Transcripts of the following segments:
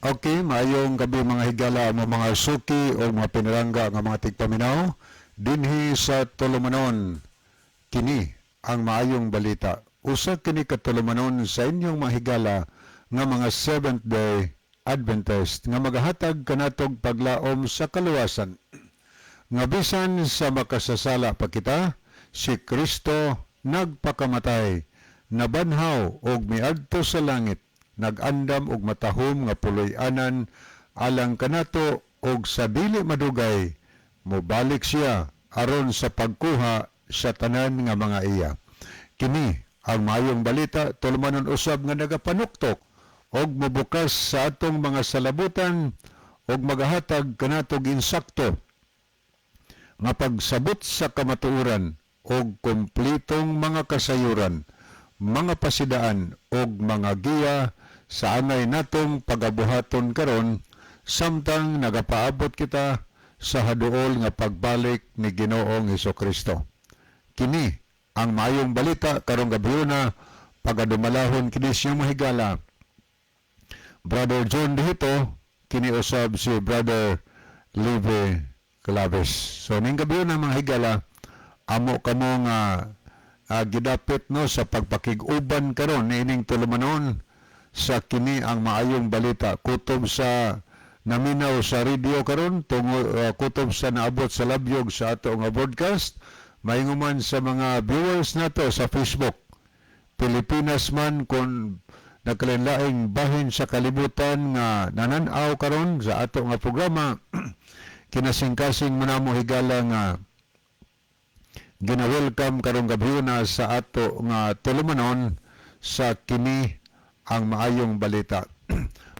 Okay, maayong gabi, mga higala mo, mga suki o mga pinarangga nga mga tigpaminaw dinhi sa tulumanon. Kini ang Maayong Balita. Usa kini ka tulumanon sa inyong mga higala nga mga Seventh Day Adventist nga magahatag kanatog paglaom sa kaluwasan. Nga bisan sa makasasala pa kita, si Kristo nagpakamatay, nabanhaw og miadto sa langit, nag-andam og matahom nga puloy-anan alang kanato, og sa dili madugay mobalik siya aron sa pagkuha sa tanan nga mga iya. Kini ang Maayong Balita, tulumanon usab nga nagapanuktok og mobukas sa atong mga salabutan og magahatag kanatog insakto nga pagsabot sa kamatuoran og kumplitong mga kasayuran, mga pasidaan og mga giya sa angay natong pagabuhaton karon samtang nagapaabot kita sa haduol nga pagbalik ni Ginoong Kristo. Kini ang Maayong Balita karong gabhiona, pagadumalahon kini siyang mahigala Brother John Dihito, kini usab si Brother Live Claves. So ning gabhiona, mga higala, amo kamo nga gidapit no sa pagpakig-uban karon niining tulumanon sa Kini ang Maayong Balita, kutob sa naminaw sa radio karon tungo kutob sa naabot sa labyog sa ato nga broadcast, mainguman sa mga viewers nato sa Facebook, Pilipinas man kon nagkalainlaing bahin sa kalibutan nga nanan-aw karon sa ato nga programa. Kinasingkasing mo namo, higala, nga gina-welcome karong gabhiona sa ato nga tulumanon sa Kini ang Maayong Balita.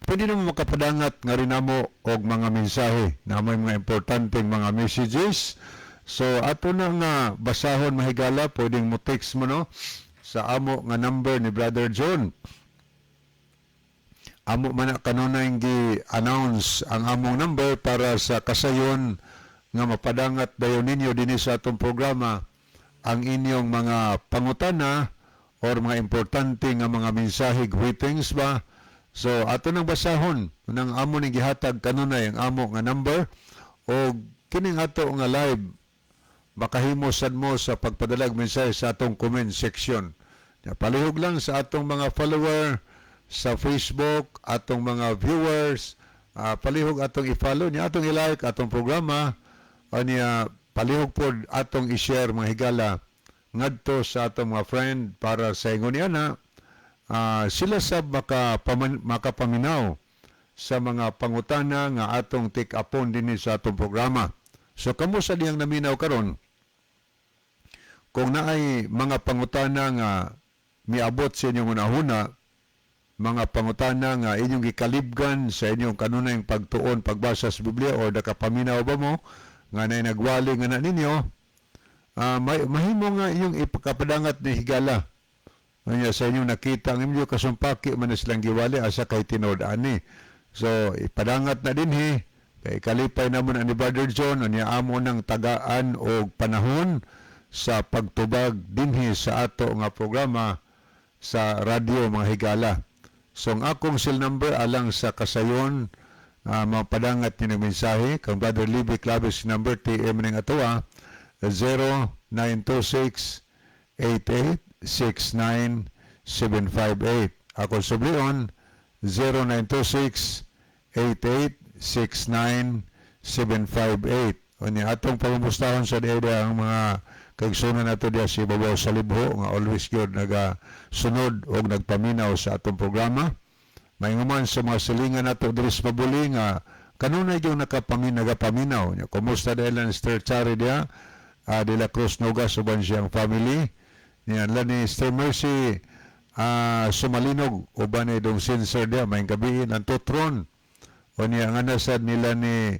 Pwede namo makapadangat nga rin namo og mga mensahe na may mga importanteng mga messages. So ato na nga basahon, mahigala, pwedeng mo text mo no sa amo nga number ni Brother John. Amo man na kanunay gi-announce ang among number para sa kasayon nga mapadangat dayon ninyo dinhi sa atong programa ang inyong mga pangutana or mga importante nga mga mensahe, greetings ba. So ato nang basahon nang amo ning gihatag kanunay ang amo nga number, o kining ato nga live makahimo sad mo sa pagpadalag mensahe sa atong comment section. Ya, palihog lang sa atong mga follower sa Facebook, atong mga viewers, palihog atong i-follow niya, atong i-like atong programa, niya palihog pod atong i-share, mga higala, ngadto sa atong mga friend para sa ingon niya na sila sab makapaminaw sa mga pangutana nga atong tik-apon dinhi sa atong programa. So kamo sa diyang naminaw karon, kung naay mga pangutana nga miabot sa inyong hunahuna, mga pangutana nga inyong gikalibgan sa inyong kanunayng pagtuon, pagbasa sa Biblia, or nakapaminaw ba mo nga nay nagwali nga na ninyo, mahimo nga inyong ipakapadangat ni higala. Anya sa inyong nakita ang inyong kasumpaki man na silang giwali, asa kay tinuod ani. So ipadangat na dinhi kay kalipay namo na ni Brother John, unya amo ng tagaan og panahon sa pagtubag dinhi sa ato nga programa sa radyo, mga higala. So ang akong cell number alang sa kasayon mapadangat ni ng mensahe kang Brother Libby Claves number TM ning atoa 0926 8869 758. Ako sublion 0926 8869 758. Unya atong pamumustahon sa diya ang mga kaigsunan nato diya si Babaw Salibho nga always gyud nagasunod og nagpaminaw sa atong programa. Mainguman sa mga silingan nato diri sa Mabuli nga kanunay gyud nagapaminaw. Nya kumusta dahil ang Sister Chari diya de la Cruz Nogas uban siyang family. Niyan lang ni Sister Mercy Sumalinog uban ni dong Sincere diya, maayong gabii ang Tutron. O niya ang anasad nila ni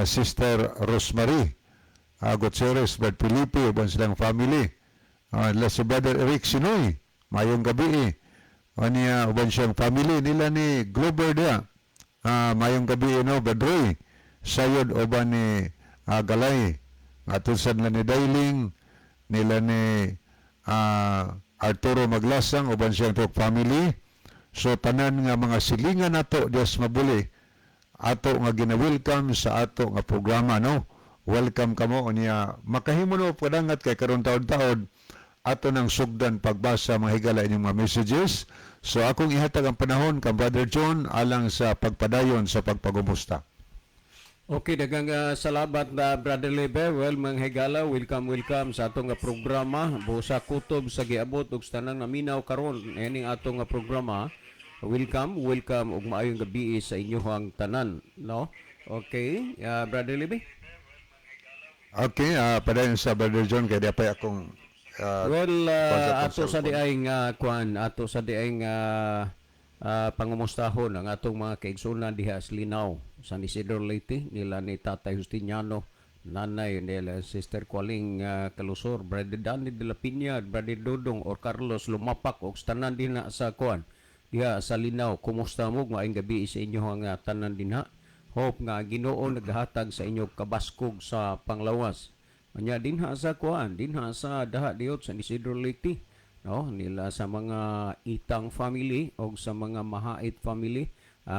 Sister Rosemary Gutierrez, Brad Felipe uban silang family. La si Brother Eric Sinoy, maayong gabii. O niya uban siyang family nila ni Glover diya. Maayong gabii no, Brad Roy. Sayod uban ni Galay. Atol sad nila ni Dailing, nila ni Arturo Maglasang uban siyang tok family. So tanan nga mga silingan nato diha sa Mabuli, ato nga gina-welcome sa ato nga programa, no. Welcome kamo. Unya makahimo no padangat kay karon taod-taod ato nang sugdan pagbasa, mga higala, inyong mga messages. So akong ihatag ang panahon kang Brother John alang sa pagpadayon sa pagpagumusta. Okay, daghang salamat na, Brother Lebe. Well, mga higala, welcome, welcome sa atong nga programa. Busa kutob sa giabot ug sa tanang naminaw karon ining atong nga programa. Welcome, welcome ug maayong gabi sa inyohang tanan, no? Okay, Brother Lebe. Okay, padayon sa Brother John kay di pa akong Well, kuwan sa ato sa cellphone. Diay nga kuan, ato sa diay nga pangumustahon ang atong mga kaigsunan diha sa Linaw, San Isidro, Leyte, nila ni Tatay Justiniano, nanay nila Sister Kwaling Kalusor, Brother Danny de la Piña, Brother Dodong or Carlos Lumapak og sa tanan dinha sa kuan diha sa Linaw. Kumusta mo? Maayong gabi sa inyo ang tanan dinha. Hope nga Ginoo naghatag sa inyo kabaskog sa panglawas. Anya dinha sa kuan, dinha sa Daha Diot, San Isidro, Leyte, no, nila sa mga Itang family og sa mga Mahait family,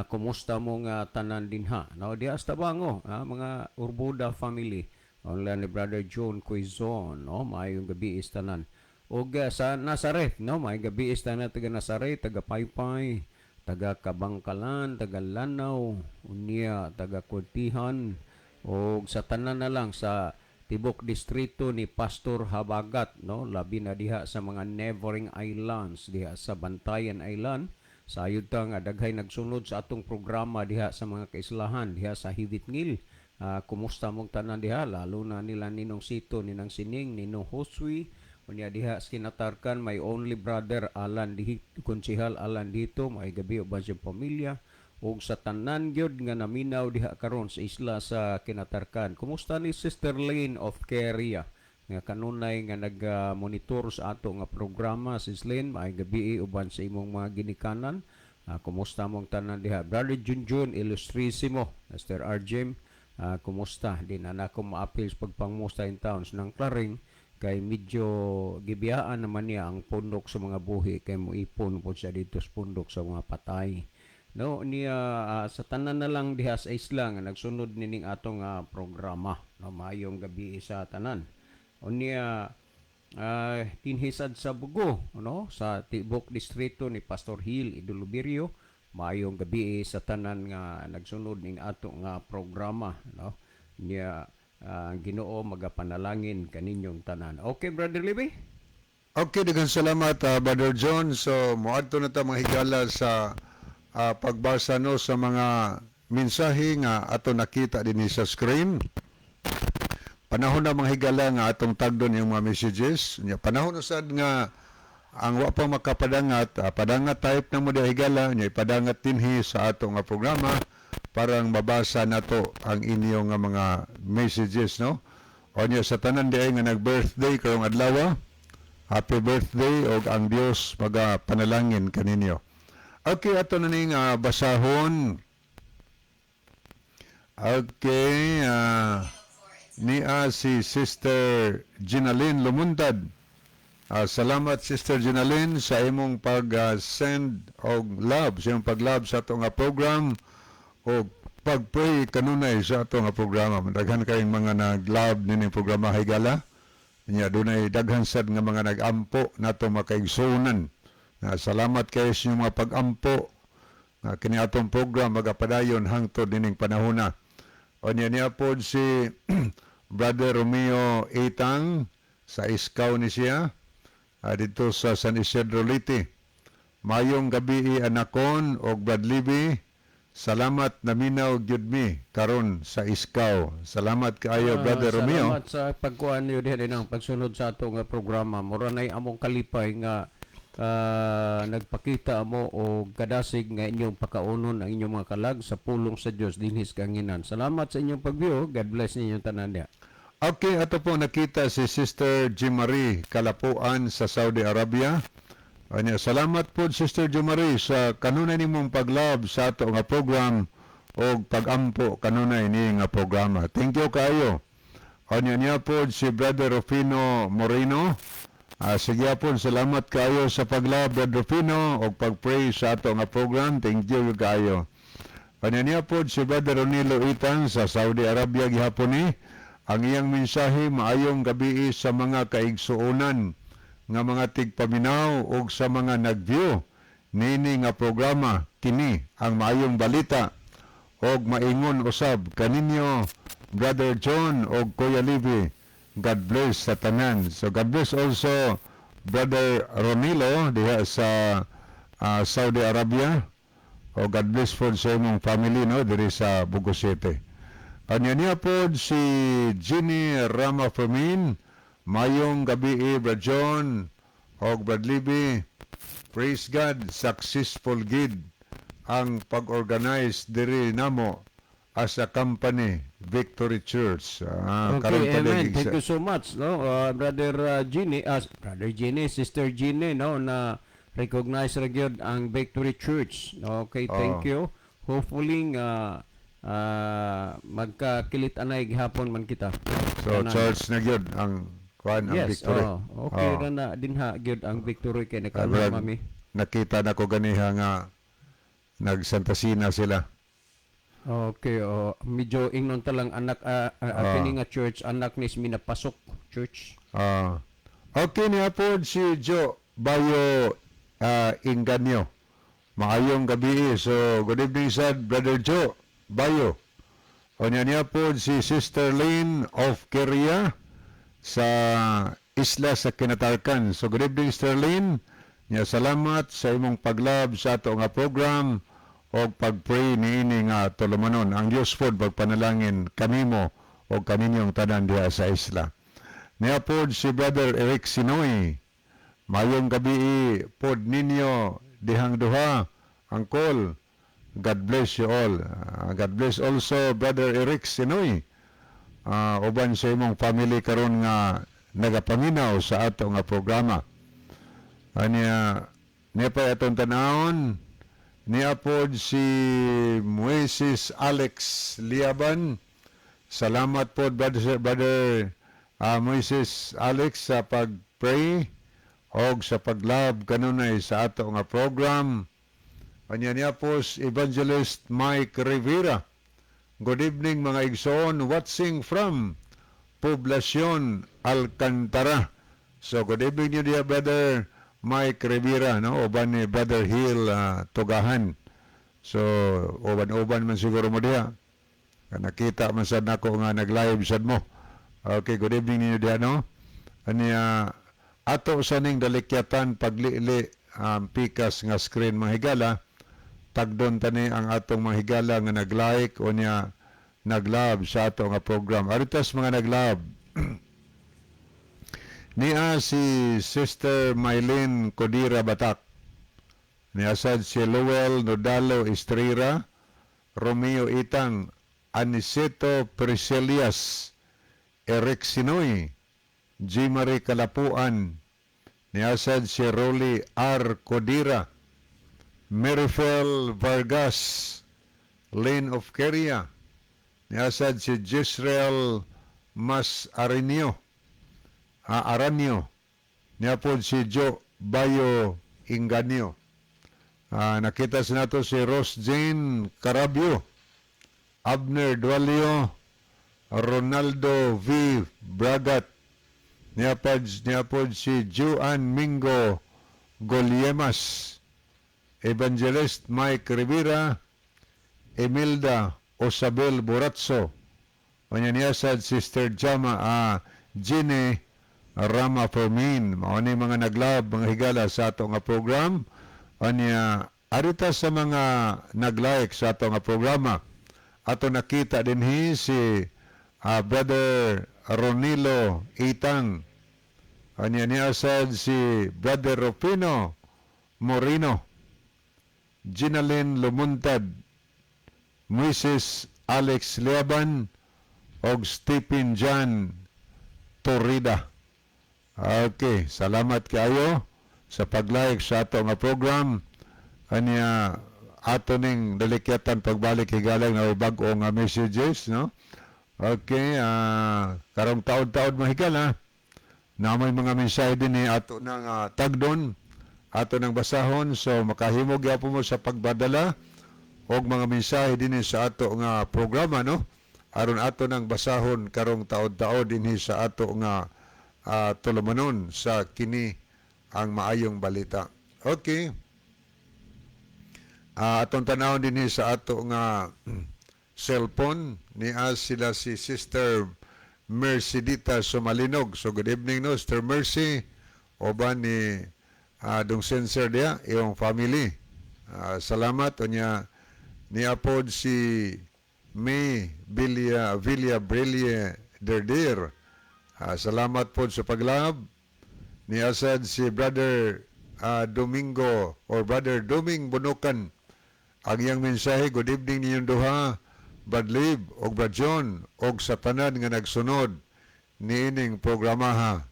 kumusta mo nga tanan dinha, no, diha sa Tabango, mga Urbuda family, online ni Brother John Quizon, no, maayong gabi is tanan. Og sa Nazareth, no, maayong gabi is tanan taga Nazareth, taga Paypay, taga Kabangkalan, taga Lanao, unya taga Kurtihan, og sa tanan na lang sa tibok distrito ni Pastor Habagat, no, labi na diha sa mga neighboring islands diha sa Bantayan Island. Sayod ta nga daghay nagsunod sa atong programa diha sa mga kaislahan diha sa Hivitngil. Kumusta mong tanan diha, lalo na nila Ninong Sito, Ninang Sining, Ninong Josui. Unya diha sa Kinatarkan, my only brother Alan Dihito, Konsihal Alan Dito, may gabi uban sa pamilya ug sa tanan gyud nga naminaw diha karon sa isla sa Kinatarkan. Kumusta ni Sister Lane of Keria nga kanunay nga nag-monitor sa ato nga programa? Sis Lane, may gabi uban sa imong mga ginikanan. Kumusta mong tanan diha? Brother Junjun Illustrissimo, Mr. Arjem, kumusta? Di na nako maapil sa pagpangmusta in towns ng Klaring kay medyo gibiyaan naman niya ang pundok sa mga buhi kay moipon po siya dito sa pundok sa mga patay. No, niya sa tanan na lang diha sa isla nga nagsunod nining atong programa. No, maayong gabi sa tanan. Unya dinhisad sa Bugo, no, sa tibok distrito ni Pastor Hill Idulubirio, maayong gabi sa tanan nga nagsunod ning ato nga programa, no. Niya ang Ginoo magapanalangin kaninyong tanan. Okay, Brother Libby? Okay, daghang salamat, Brother John. So moadto na ta, mga higala, sa pagbasa, no, sa mga mensahe nga ato nakita dinhi sa screen. Panahon na, mga higala, nga atong tagdon yung mga messages. Nya panahon na sad nga ang wa pa makapadangat, padangat type na mo diha, higala, nya ipadangat dinhi sa ato nga programa parang mabasa nato ang inyong nga mga messages, no. O nya sa tanan diay nga nag-birthday karong adlaw, happy birthday og ang Dios magapanalangin kaninyo. Okay, ato na ning basahon. Okay, niya si Sister Ginalyn Lumuntad. Salamat, Sister Ginalyn, sa imong pag-send og love, sa imong pag-love sa ato nga program o pag-pray kanunay sa ato nga programa. Daghan kayong mga nag-love nining programa, higala. Nya dunay daghan sad nga mga nag-ampo nato makaigsuonan. Salamat kayo sa inyong mga pag-ampo nga kini atong program magapadayon hangtod nining panahona. O niya niya pod si Brother Romeo Itang sa Iskaw ni siya dito sa San Isidro, Leyte. Mayong gabi, anakon og Brad Libby. Salamat, naminaw gyud mi karon sa Iskaw. Salamat kaayo, Brother Romeo. Salamat sa pagkuan niyo diha din ang pagsunod sa atong nga programa. Mura nay among kalipay nga nagpakita mo og kadasig nga inyong pakaunon ang inyong mga kalag sa pulong sa Dios dinhi sa kanginan. Salamat sa inyong pagbiyo. God bless ninyong tanan diha. Okay, ato po nakita si Sister Jimarie Kalapuan sa Saudi Arabia. Anya, salamat po, Sister Jimarie, sa kanunay nimong pag-love sa ato nga program o pagampo kanunay ni nga programa. Thank you kaayo. Anya niya po si Brother Rufino Moreno. Sige po, salamat kayo sa pag-love, Brad Rufino, o pag-pray sa ato nga program. Thank you kayo. Kanya po si Brother Ronilo Itan sa Saudi Arabia gihapon ni. Ang iyang mensahe, maayong gabi sa mga kaigsuonan nga mga tigpaminaw ug sa mga nag-view nini nga programa, kini ang Maayong Balita, og maingon usab kaninyo, Brother John og Kuya Libby. God bless sa tanan. So God bless also Brother Ronilo diha sa Saudi Arabia. O God bless po sa imong family, no, diri sa Bogo City. Anya niya po si Ginny Rama Fermin. Mayong gabi, Brad John og Brad Libby. Praise God, successful gid ang pag-organize diri namo as a company, Victory Church. Okay, karon pa amen. din Thank you so much, no? Brother Ginny, Brother Ginny, Sister Ginny, no, na recognize ra gyud ang Victory Church. Okay, thank you. Hopefully nga magkakilit anay gihapon man kita. So Tanan. Church na gyud ang kuan, ang Yes, Victory. oh, okay Oh. ra na dinha gyud ang Victory kay Brad, nakaano mami. nakita na ko ganiha nga nagsantasina sila. Okay, oh, medyo ingnon ta lang anak kini nga church anak ni Minapasok Church. Okay niya po si Joe Bayo Inganyo. Maayong gabi. So, good evening sad, Brother Joe Bayo. O niya niya po si Sister Lynn of Korea sa isla sa Kinatarkan. So, good evening, Sister Lynn. Nya salamat sa imong pag-love sa ato nga program o pag-pray niini nga tulumanon. Ang Diyos po pagpanalangin kanimo o kaninyong tanan diha sa isla. Niya po si Brother Eric Sinoy. Mayong gabi pod ninyo dihang duha. Angkol, God bless you all. God bless also Brother Eric Sinoy. Uban sa imong family karon nga nagapaminaw sa ato nga programa. Anya niya pa atong tanawon niya pod si Moises Alex Liaban. Salamat po, Brother Moises Alex, sa pag-pray og sa pag-love kanunay sa ato nga program. Anya niya po si Evangelist Mike Rivera. Good evening, mga igsoon, watching from Poblacion Alcantara. So good evening you dear Brother Mike Rivera, no, uban ni Brother Hill Tugahan. So uban-uban man siguro mo diha. Nakita man sad nako nga nag-live sad mo. Okay, good evening ninyo diha, no. Anya ato sa ning dalikyatan paglili ang pikas nga screen, mga higala, tagdon tani ang atong mga higala nga nag-like o niya nag-love sa ato nga program. Aritas mga nag-love. Niya si Sister Mylene Codira Batak. Niya sad si Lowell Nodalo Estrera, Romeo Itang, Aniceto Priscilias, Eric Sinoy, G. Marie Kalapuan, niya sad si Rolly R. Codira, Marifel Vargas, Lane of Keria, niya sad si Jisrael Mas Aranio, Aranio, niya po si Joe Bayo Inganyo. Nakita sa nato si Rose Jane Carabio, Abner Dualio, Ronaldo V. Bragat, niya po si Juan Mingo Goliemas, Evangelist Mike Rivera, Emilda Osabel Boratso, Onya niya sad Sister Jama Gine Rama Fermin. Mao ni mga nag-love, mga higala, sa ato nga program. Anya arita sa mga nag-like sa ato nga programa. Ato nakita dinhi si Brother Ronilo Itang. Anya niya sad si Brother Rufino Morino, Ginalyn Lumuntad, Moises Alex Leaban, og Stephen John Torrida. Okay, salamat kayo sa pag-like sa ato nga program. Anya ato ning dalikyatan pagbalik, higalang na bag-o nga messages, no? Okay, karong taon-taon, mahigala. Na may mga mensahe din ni ato ng tagdon, ato ng basahon, so makahimo gyapon mo sa pagbadala og mga mensahe dinhi sa ato nga programa, no, aron ato nang basahon karong taod-taod dinhi sa ato nga tulumanon sa kini ang maayong balita. Okay. Atong tanawon dinhi sa ato nga cellphone niya sila si Sister Mercedita Sumalinog. So good evening, no, Sister Mercy, uban ni Dong Sensor diya, iyong family. Salamat unya niya pod si May Villa Villa Brille Derdir. Salamat pod sa paglab. Ni asad si Brother Domingo or Brother Doming Bunukan. Ang iyang mensahe, "Good evening ninyong duha, Brad Lib og Brad John og sa tanan nga nagsunod niining programaha."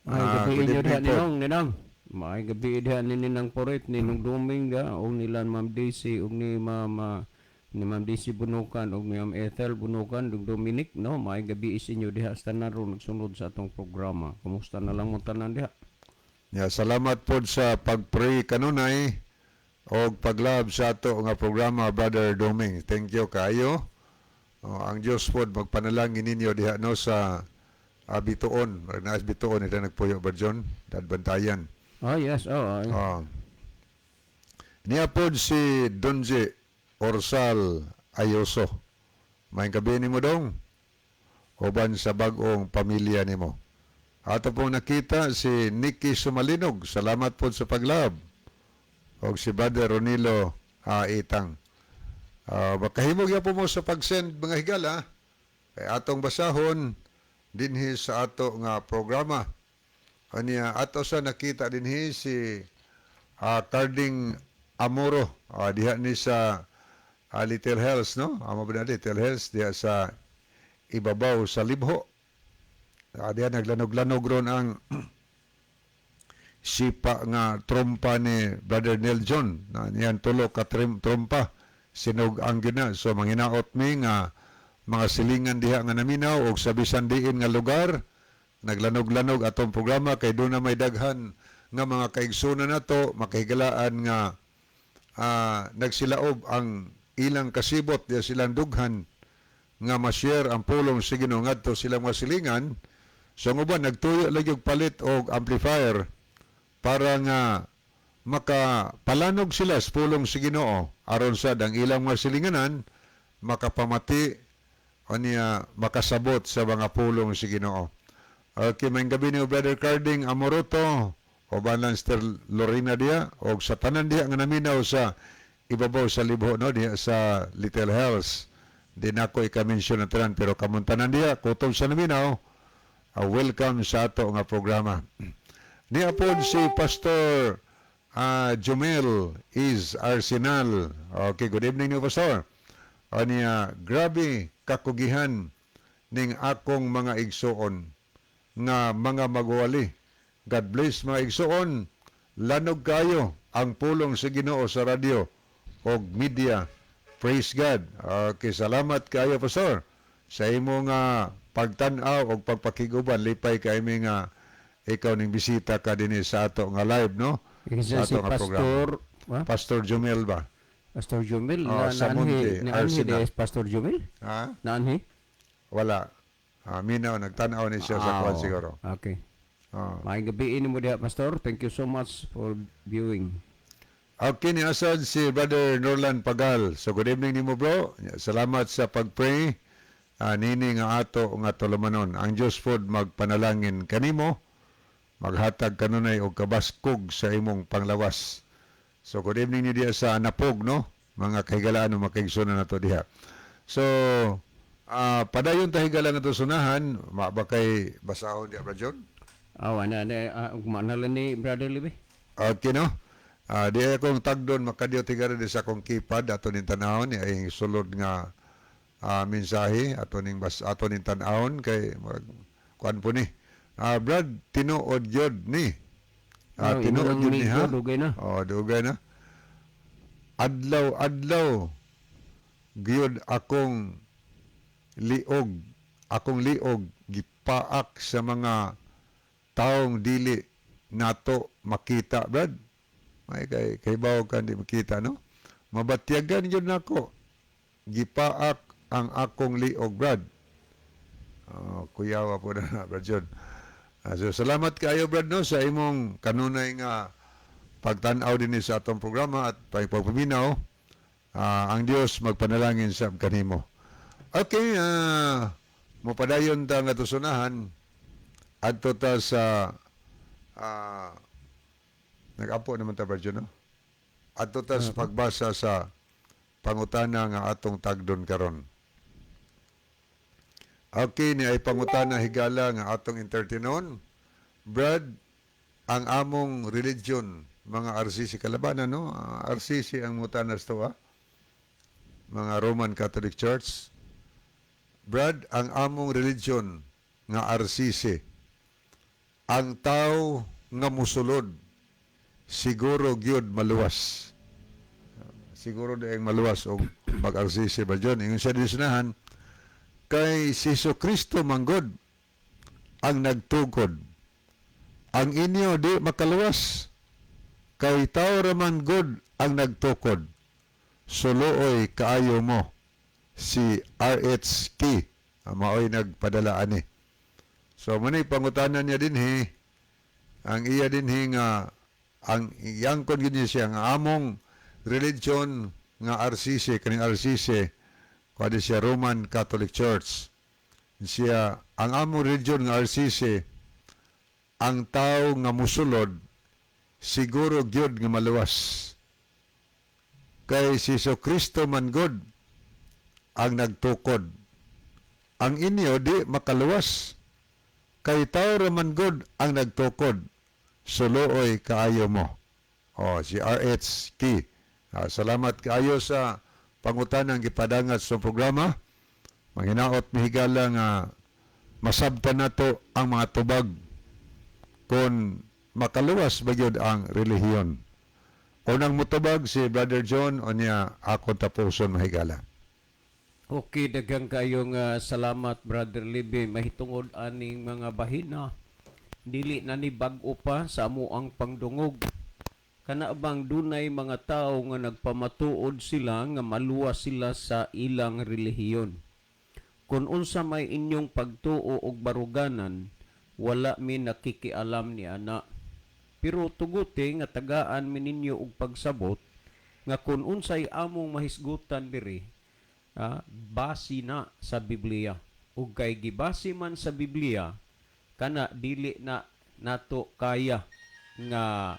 Ay, gabi Good inyo diha evening po. Ninong, Ninong. May gabi diha ni Ninang Poret, Ninong Duming ga, og nilan Ma'am Daisy, og ni Ma'am ni Ma'am Daisy Bunukan, og ni Ma'am Ethel Bunukan, ug Dominic, no? May gabi is inyo diha sa tanan ron nagsunod sa atong programa. Kumusta na lang mo tanan diha? Yeah, salamat po sa pag-pray kanunay og paglab sa ato nga programa, Brother Doming. Thank you kaayo. Oh, ang Dios pod magpanalangin ninyo diha, no, sa Bituon. Murag naas Bituon ito nagpuyo ba John? Dadbantayan. Oh, yes, oh. Ay. Oh. Niya pod si Donje Orsal Ayoso. Maayong gabii nimo, dong. Uban sa bag-ong pamilya nimo. Ato pong nakita si Nicky Sumalinog. Salamat po sa paglab. O si Brother Ronilo Itang. Makahimog po mo sa pag-send, mga higala. Kay atong basahon dinhi sa ato nga programa. Anya ato sa nakita dinhi si Carding Amoro, diha ni sa Little Hells, no? Amo ba na Little Hells diha sa ibabaw sa Libho. Diha naglanog-lanog ron ang sipa nga trompa ni Brother Neil John. Na niyan tulo ka trompa sinog ang gina. So manginaot mi nga mga silingan diha nga naminaw og sa bisan diin nga lugar naglanog-lanog atong programa kay doon na may daghan nga mga kaigsunan nato makahigalaan nga nagsilaob ang ilang kasibot diya silang dughan nga ma-share ang pulong sa Ginoo ngadto silang mga silingan. So ang uban nagtuyo lagi og palit og amplifier para nga makapalanog sila sa pulong sa Ginoo aron sad ang ilang mga silinganan makapamati unya makasabot sa mga pulong sa Ginoo. Okay, maayong gabii ni Brother Carding Amoroto o lang Sister Lorena diya o sa tanan diya nga naminaw sa ibabaw sa Libho, no, diya sa Little Hells. Di na ko ika-mention na tanan pero kamong tanan diya kutob sa naminaw, welcome sa ato nga programa. Niya pod si Pastor Jumel is Arsenal. Okay, good evening niyo, Pastor. Aniya, "Grabe kakugihan ning akong mga igsuon nga mga magwali. God bless, mga igsuon. Lanog kayo ang pulong sa Ginoo sa radyo og media. Praise God." Okay, salamat kayo, Pastor, sa imo nga pagtan-aw og pagpakiguban. Lipay kay mi nga ikaw ning bisita ka dinhi sa ato nga live, no? Isa Sa si ato nga programa. Pastor, ha? Pastor Jumel ba? Pastor Jumel, Oh, na, sa naanhi, Monte, naanhi Arsenal. di Pastor Jumel? Ha? Naanhi? Wala. Minaw, nagtan-aw ni siya sa Ah, kuwan oo. siguro. Okay. Oh. Maayong gabii nimo diha, Pastor. Thank you so much for viewing. Okay, ni asad si Brother Norlan Pagal. So good evening nimo, bro. Salamat sa pag-pray nini nga ato nga tulumanon. Ang Dios pod magpanalangin kanimo, maghatag kanunay og kabaskog sa imong panglawas. So good evening ni diha sa Napog, no? Mga kahigalaan o makaigsunan nato diha. So padayon ta, higala, nato sunahan, ma ba kay basahon diha, Brad John? Ah, wala na ugma na lang ni Brother Libby. Okay, no? Di akong tagdon makadyo tigara di sa akong keypad ato ning tanawon ni ay sulod nga mensahe ato ning bas ato ning tan-awon kay murag kuan po ni. Brad, tinuod gyud ni. Oh, Tinuod imong gyud ni ha. migo, dugay na. Oh, dugay na. Adlaw adlaw gyud akong liog gipaak sa mga Taong dili nato makita, Brad. May kay kahibaw ka di makita, no? Mabatyagan gyud nako. Gipaak ang akong liog, Brad. Oh, kuyawa po na, Brad John. So salamat kaayo, Brad, no, sa imong kanunay nga pagtan-aw din sa atong programa at pagpaminaw. Ang Dios magpanalangin sa kanimo. Okay, mopadayon ta nga tusunahan adto ta sa nag-apo naman ta, Brad John, no? Adto ta sa pagbasa sa pangutana nga atong tagdon karon. Okay, ni ay pangutana, higala, nga atong entertainon. Brad, ang among religion, mga RCC kalabanan, no? RCC ang mutanas to, ah. Mga Roman Catholic Church. Brad, ang among religion nga RCC, ang tao nga musulod, siguro gyud maluwas. Siguro di ang maluwas og mag-RCC ba dyan. Ingon siya din, kay si Kristo manggod ang nagtukod. Ang inyo di makaluwas kay tao raman god ang nagtukod. Suluoy kaayo mo. Si RHK ang maoy nagpadala ani. So manay pangutana niya dinhi, ang iya dinhi nga ang iyangkon gid niya siya nga among religion nga RCC, kaning RCC kuan siya, Roman Catholic Church siya, ang among religion nga RCC, ang tao nga musulod siguro gyud nga maluwas kay si Kristo man god ang nagtukod. Ang inyo di makaluwas kay tao ra man god ang nagtukod. Suluoy kaayo mo. Oh, si RHK. Salamat kaayo sa pangutanang gipadangat sa programa. Manghinaot mihigala nga masabtan nato ang mga tubag kung makaluwas ba gyud ang relihiyon. Unang mutubag si Brother John, unya ako tapuson, mahigala. Okay, daghang kayong salamat, Brother Libby. Mahitungod aning mga bahina, dili na ni bag-o pa sa amo ang pangdungog. Kana bang dunay mga tao nga nagpamatuod sila nga maluwas sila sa ilang relihiyon. Kung unsa may inyong pagtuo og baruganan, wala mi nakikialam ni ana. Pero tuguti nga tagaan mi ninyo og pagsabot nga kung unsay among mahisgutan diri, base na sa Biblia. Ug kay gibase man sa Biblia, kana dili na nato kaya nga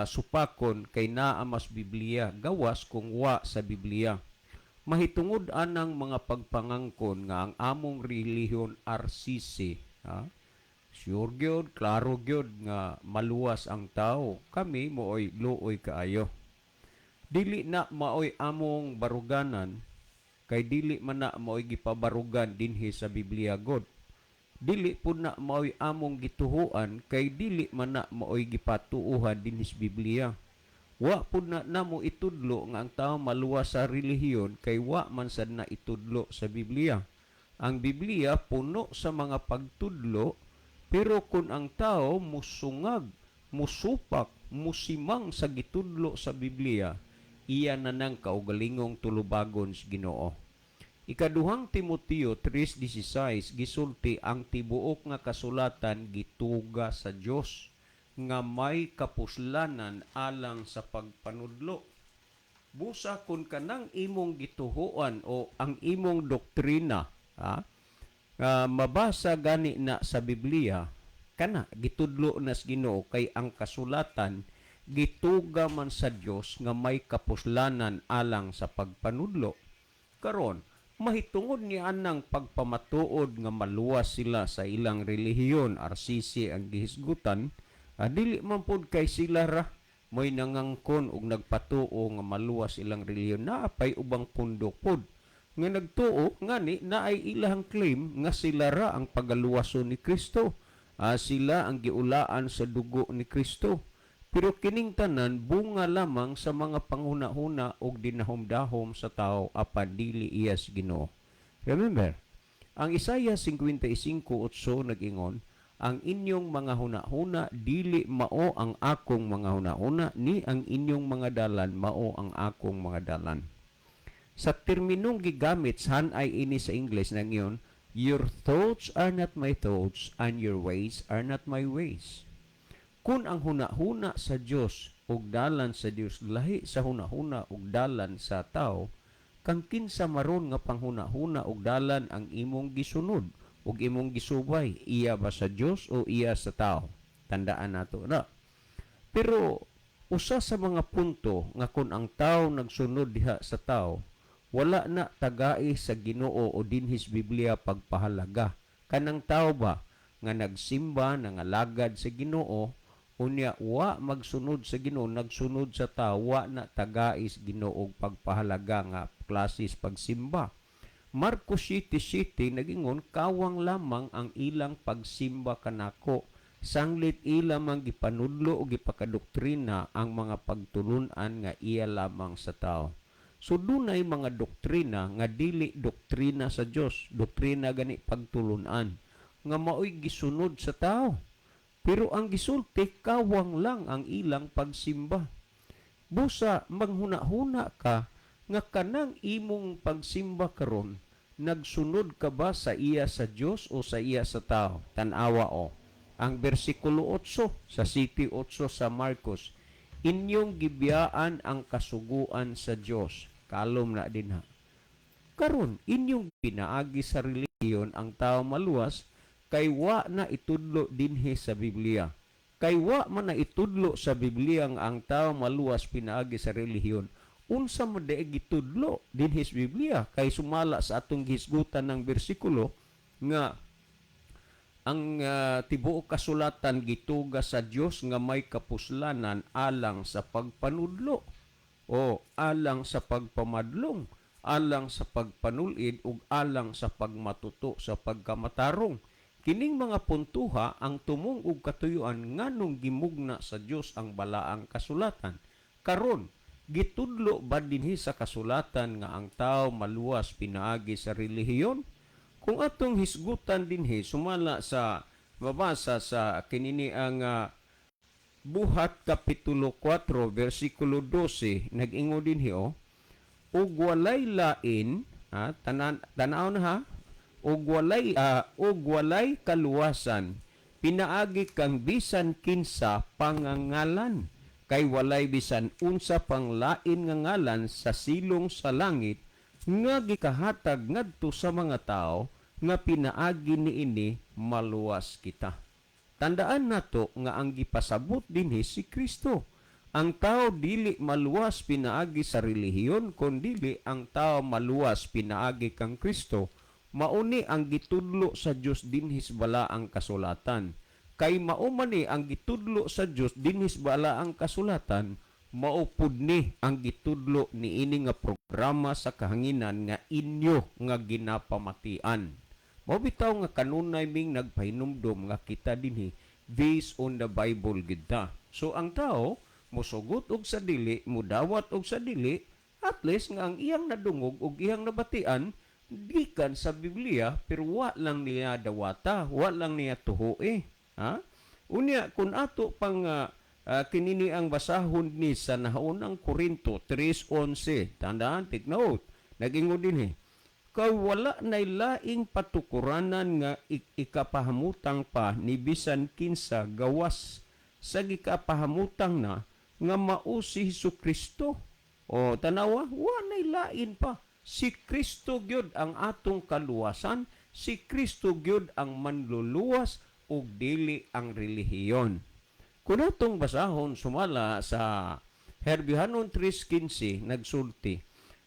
supakon kay naa mas Biblia gawas kung wa sa Biblia. Mahitungod anang mga pagpangangkon nga ang among relihiyon RCC, ha, sure gyud, klaro gyud nga maluwas ang tao. Kami mooy luoy kaayo. Dili na maoy among baruganan kay dili man na maoy gipabarugan dinhi sa Biblia god. Dili pud na maoy among gituhuan kay dili man na maoy gipatuuhan dinhi sa Biblia. Wa pud na namo itudlo nga ang tao maluwas sa relihiyon kay wa man sad na itudlo sa Biblia. Ang Biblia puno sa mga pagtudlo, pero kung ang tao musungag, musupak, musimang sa gitudlo sa Biblia, iya na nang kaugalingong tulubagon sa Ginoo. Ikaduhang Timoteo 3:16 gisulti ang tibuok nga kasulatan gituga sa Dios nga may kapuslanan alang sa pagpanudlo. Busa kung kanang imong gituhuan o ang imong doktrina, ha, nga mabasa gani na sa Biblia, kana gitudlo na sa Ginoo kay ang kasulatan gituga man sa Dios nga may kapuslanan alang sa pagpanudlo. Karon, mahitungod ni anang pagpamatuod nga maluwas sila sa ilang relihiyon, RCC ang gihisgutan, dili man pud kay sila ra mo'y nangangkon og nagpatuo nga maluwas ilang relihiyon. Naapay ubang pundo pod nga nagtuo ngani naay ilahang claim nga sila ra ang pagaluwason ni Kristo. Sila ang giulaan sa dugo ni Kristo. Pero kining tanan bunga lamang sa mga panghuna-huna og dinahom-dahom sa tao apan dili iya sa Ginoo. Remember, ang Isaiah 55:8 nag-ingon, Ang inyong mga hunahuna dili mao ang akong mga hunahuna, ni ang inyong mga dalan mao ang akong mga dalan. Sa terminong gigamit san ay ini sa English nang iyon, "Your thoughts are not my thoughts and your ways are not my ways." Kung ang hunahuna sa Dios ug dalan sa Dios lahi sa hunahuna ug dalan sa tao, kang kinsa maron nga panghunahuna ug dalan ang imong gisunod ug imong gisubay, iya ba sa Dios o iya sa tao? Tandaan nato na. Pero usa sa mga punto nga kung ang tao nagsunod diha sa tao, wala na tagai sa Ginoo o dinhis Biblia pagpahalaga. Kanang tao ba nga nagsimba, nangalagad sa Ginoo, unya wa magsunod sa Ginoo, nagsunod sa tao, wa na tagais Ginoo pagpahalaga nga klasis pagsimba. Marcos 7:7 nagingon, "Kawang lamang ang ilang pagsimba kanako, sanglit ila mang gipanudlo o gipakadoktrina ang mga pagtulun-an nga iya lamang sa tao." So dunay mga doktrina nga dili doktrina sa Dios, doktrina gani pagtulun-an nga maoy gisunod sa tao. Pero ang gisulti, kawang lang ang ilang pagsimba. Busa manghuna-huna ka nga kanang imong pagsimba karon, nagsunod ka ba sa iya sa Dios o sa iya sa tao? Tan-awa o. Ang bersikulo 8 sa 7:8 sa Marcos, "Inyong gibiyaan ang kasuguan sa Dios." Kalom na din ha. Karon, inyong pinaagi sa relihiyon ang tao maluwas kay wa na itudlo dinhi sa Biblia. Kay wa man na itudlo sa Biblia nga ang tao maluwas pinaagi sa relihiyon. Unsa man diay gitudlo dinhi sa Biblia? Kay sumala sa atong gihisgutan ng bersikulo nga ang tibuok kasulatan gituga sa Dios nga may kapuslanan alang sa pagpanudlo o alang sa pagpamadlong, alang sa pagpanulid ug alang sa pagmatuto sa pagkamatarong. Kining mga puntuha ang tumong ug katuyuan nganong gimugna sa Dios ang balaang kasulatan. Karon, gitudlo ba dinhi sa kasulatan nga ang tao maluwas pinaagi sa relihiyon? Kung atong hisgutan dinhi sumala sa mabasa sa kinini ang Buhat kapitulo 4 bersikulo 12, nag-ingon dinhi oh, "Ug walay lain," ha, tanan tanaw na ha, "ug walay kaluwasan pinaagi kang bisan kinsa pangangalan, kay walay bisan unsa pang lain nga ngalan sa silong sa langit nga gikahatag ngadto sa mga tao nga pinaagi niini maluwas kita." Tandaan nato nga ang gipasabot dinhi si Kristo. Ang tao dili maluwas pinaagi sa relihiyon, kundili ang tao maluwas pinaagi kang Kristo. Mauni ang gitudlo sa Dios dinhi sa balaang kasulatan. Kay mao man ni ang gitudlo sa Dios dinhi sa balaang kasulatan, mao pud ni ang gitudlo niini nga programa sa kahanginan nga inyo nga ginapamatian. Mao bitaw nga kanunay ming nagpahinumdom nga kita dinhi based on the Bible gid ta. So ang tao mosugot og sa dili, mudawat og sa dili, at least nga ang iyang nadungog og iyang nabatian gikan sa Biblia, pero wa lang niya dawata, wa lang niya tuhoe. Ha? Unya kun ato pang kinini ang basahon ni sa nahaunang Korinto 3:11. Tandaan, take note. Nagingon dinhi, "Kay wala nay laing patukuranan nga ikapahamutang pa ni bisan kinsa gawas sa gikapahamutang na nga mao si Hesus Kristo." O tanawa, wa nay lain pa. Si Kristo gyud ang atong kaluwasan, si Kristo gyud ang manluluwas ug dili ang relihiyon. Kung atong basahon sumala sa Herbiohanon 3:15, nagsulti,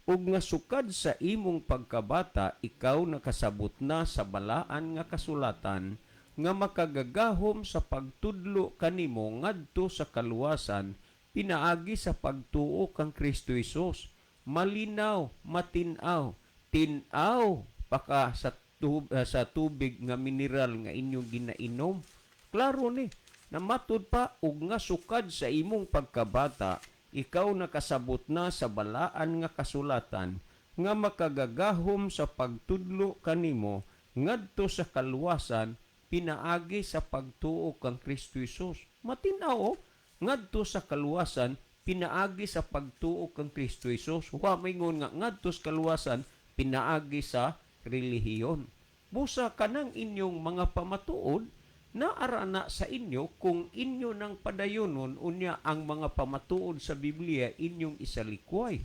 "Ug nga sukad sa imong pagkabata ikaw nakasabot na sa balaan nga kasulatan nga makagagahom sa pagtudlo kanimo ngadto sa kaluwasan pinaagi sa pagtuo kang Kristo Hesus." Malinaw, matin-aw, tin-aw paka sa tubig nga mineral nga inyong ginainom. Klaro ni, namatud pa, "Ug nga sukad sa imong pagkabata ikaw nakasabot na sa balaan nga kasulatan nga makagagahom sa pagtudlo kanimo ngadto sa kaluwasan pinaagi sa pagtuo kang Kristo Hesus. Matinaw, ngadto sa kaluwasan pinaagi sa pagtuo kang Kristo Hesus. Wa maingon nga ngadto sa kaluwasan pinaagi sa relihiyon. Busa kanang inyong mga pamatuod naara na sa inyo kung inyo nang padayonon, unya ang mga pamatuod sa Biblia inyong isalikway.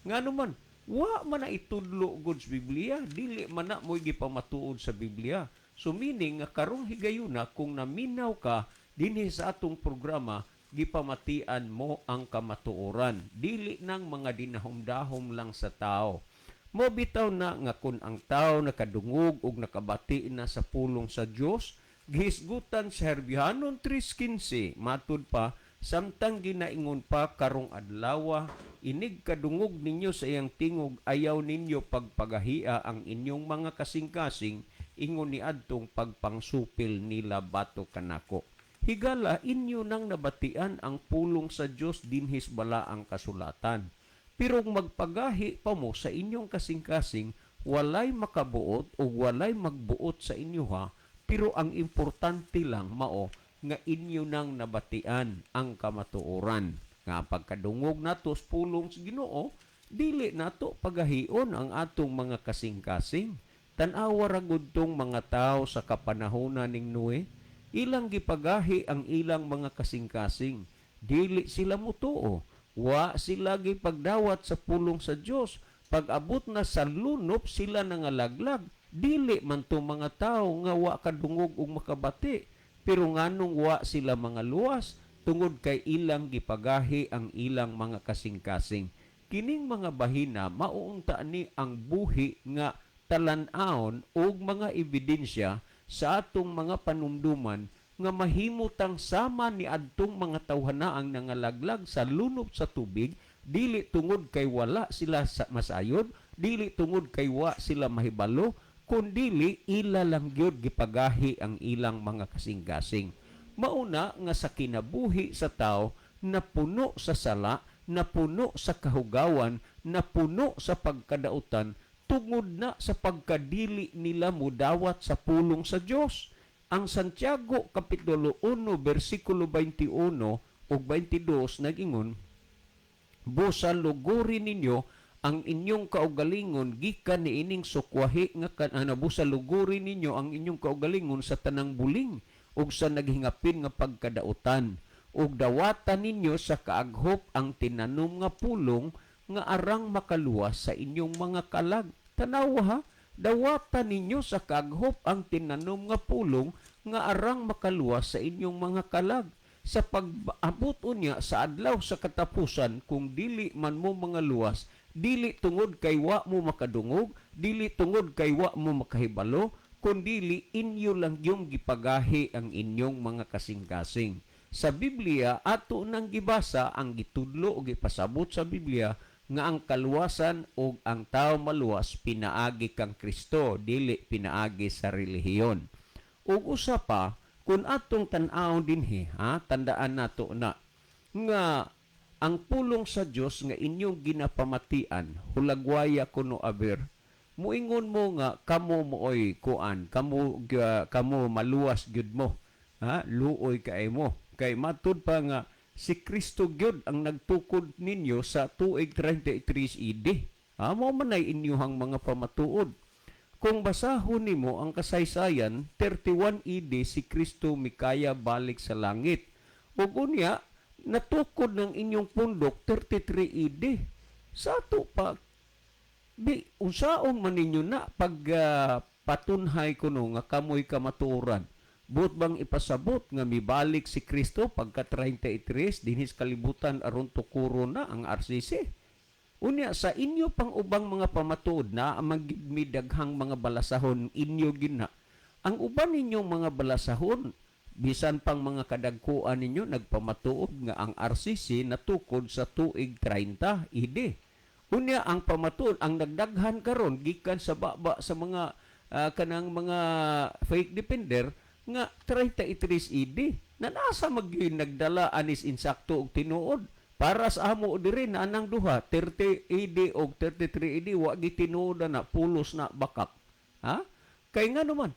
Ngano man wa man na itudlo gud sa Biblia, dili man na mo'y gipamatuod sa Biblia. So meaning nga karong higayuna, kung naminaw ka dinhi sa atong programa, gipamatian mo ang kamatuoran, dili nang mga dinahom-dahom lang sa tao. Mo bitaw na nga kung ang tao nakadungog og nakabati na sa pulong sa Dios, gihisgutan sa Herbihanon 3:15, matud pa, "Samtang ginaingon pa karong adlawa, inig kadungog ninyo sa iyang tingog, ayaw ninyo pagpagahia ang inyong mga kasing-kasing ingon ni adtong pagpangsupil nila batok kanako." Higala, inyo nang nabatian ang pulong sa Dios dinhis Balaang Kasulatan. Pero magpagahi pa mo sa inyong kasing-kasing, walay makabuot o walay magbuot sa inyo ha, pero ang importante lang mao nga inyo nang nabatian ang kamatuoran. Nga pagkadungog nato sa pulong sa Ginoo, dili nato pagahion ang atong mga kasing-kasing. Tan-awa ra gud tong mga tao sa kapanahonan ning Noe, ilang gipagahi ang ilang mga kasing-kasing. Dili sila mutuo. Wa sila gipagdawat sa pulong sa Dios. Pag-abot na sa lunop, sila nangalaglag. Dili man to mga tao nga wa kadungog ug makabati. Pero nganong wa sila mga luwas? Tungod kay ilang gipagahi ang ilang mga kasing-kasing. Kining mga bahina mauunta ni ang buhi nga talan-awon og mga ebidensya sa atong mga panumduman nga mahimutang sama ni adtong mga tawhanaang nangalaglag sa lunop sa tubig, dili tungod kay wala sila sa masayod, dili tungod kay wa sila mahibalo, kundili ila lang gyud gipagahi ang ilang mga kasing-kasing. Mauna nga sa kinabuhi sa tao napuno sa sala, napuno sa kahugawan, napuno sa pagkadautan tungod na sa pagkadili nila mudawat sa pulong sa Dios. Ang Santiago kapitulo 1 bersikulo 21 ug 22 nagingon, "Busa luguri ninyo ang inyong kaugalingon gikan niining sukwahi nga kan ano, busa luguri ninyo ang inyong kaugalingon sa tanang buling ug sa naghingapin nga pagkadautan, ug dawatan ninyo sa kaaghop ang tinanom nga pulong nga arang makaluwas sa inyong mga kalag." Tanawa ha, dawatan ninyo sa kaaghop ang tinanom nga pulong nga arang makaluwas sa inyong mga kalag. Sa pag-abot unya sa adlaw sa katapusan, kung dili man mo mga luwas, dili tungod kay wa mo makadungog, dili tungod kay wa mo makahibalo, kundili inyo lang yung gipagahi ang inyong mga kasing-kasing. Sa Biblia, ato nang gibasa ang gitudlo o gipasabot sa Biblia nga ang kaluwasan o ang tao maluwas pinaagi kang Kristo, dili pinaagi sa relihiyon. Ug usa pa, kung atong tan-awon dinhi, ha, tandaan nato na nga ang pulong sa Dios nga inyong ginapamatian, hulagwaya kuno aber, muingon mo nga kamo mooy kuan, kamo kamo maluwas gyud mo. Ha, luoy kay mo. Kay matud pa nga si Kristo gyud ang nagtukod ninyo sa tuig 33 AD. Ha, mo man ay inyuhang mga pamatuod. Kung basahon nimo ang kasaysayan, 31 AD si Kristo mikaya balik sa langit. Ug unya natukod ng inyong pundok 33 AD. Sa ato pa bi unsaon man ninyo na pag patunhay kuno nga kamoy kamatuoran? Buot bang ipasabot nga mibalik si Kristo pagka 33 dinhis kalibutan aron tukuro na ang RCC? Unya sa inyo pang ubang mga pamatuod na magmidaghang mga balasahon inyo gina. Ang uban ninyong mga balasahon, bisan pang mga kadagkuan ninyo nagpamatuod nga ang RCC natukod sa tuig 30 AD. Unya ang pamatuod ang nagdaghan karon gikan sa baba sa mga kanang mga fake defender nga 33 AD na nasa magyud nagdala anis insakto og tinuod. Para sa amo diri na anang duha, 30 AD og 33 AD, wa gitinuod na, pulos na bakak. Ha? Kay nga naman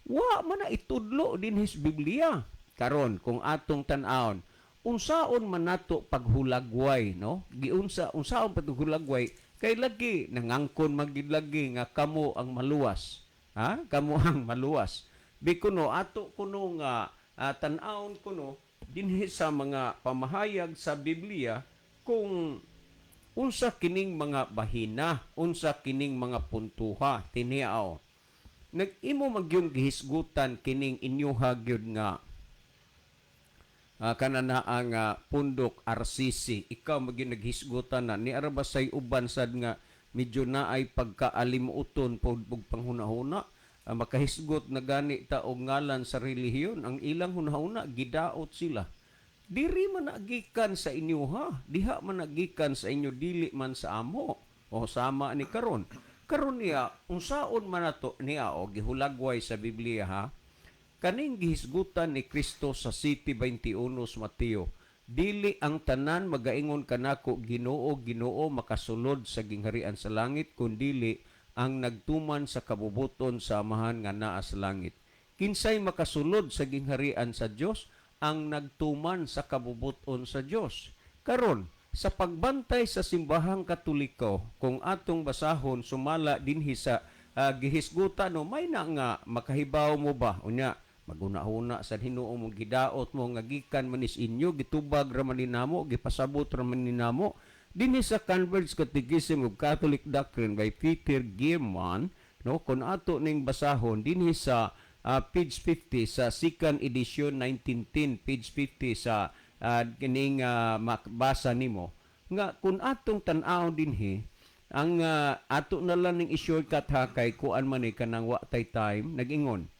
Wa man na itudlo dinhi sa Biblia. Karon kung atong tan-awon, unsaon man nato paghulagway, no? Giunsa unsaon paghulagway kay lagi nangangkon man gyud lagi nga kamo ang maluwas, ha? Kamo ang maluwas. Bikuno ato kuno nga tan-awon kuno dinhi sa mga pamahayag sa Biblia kung unsa kining mga bahina, unsa kining mga puntuha tiniaw. Nag-imo magyung gihisgutan kining inyuha gyud nga kanana ang pundok RCC. Ikaw magyud naghisgutan na ni ara ba say uban sad nga medyo naay pagkaalimuton pod ug panghunahuna. Makahisgot na gani ta og ngalan sa relihiyon, ang ilang hunahuna gidaot sila. Diri man nagikan sa inyo, ha. Diha man nagikan sa inyo, dili man sa amo. O sama ni karon. Karon niya, unsaon man nato niya o gihulagway sa Biblia, ha. Kaning gihisgutan ni Kristo sa 7:21 sa Mateo. Dili ang tanan magaingon kanako, "Ginoo, Ginoo," makasulod sa gingharian sa langit, kundili ang nagtuman sa kabubuton sa Amahan nga naa sa langit. Kinsay makasulod sa gingharian sa Dios? Ang nagtuman sa kabubuton sa Dios. Karon, sa pagbantay sa Simbahang Katoliko, kung atong basahon sumala dinhi sa gihisgutan, no, may na nga makahibaw mo ba unya maguna-huna sa Hinoo mo, gidaot mo nga gikan manis inyo, gitubag ra man ni namo, gipasabot ra man ni namo. Dinhi sa Converts Catechism of Catholic Doctrine by Peter Giermann, no, kung ato ning basahon dinhi sa page 50 sa second edition 1910, page 50 sa kining makbasa nimo nga kung atong tan-awon dinhi ang ato na lang ning i-shortcut ha, kay kuan man ni kanang wa tay time. Nag-ingon,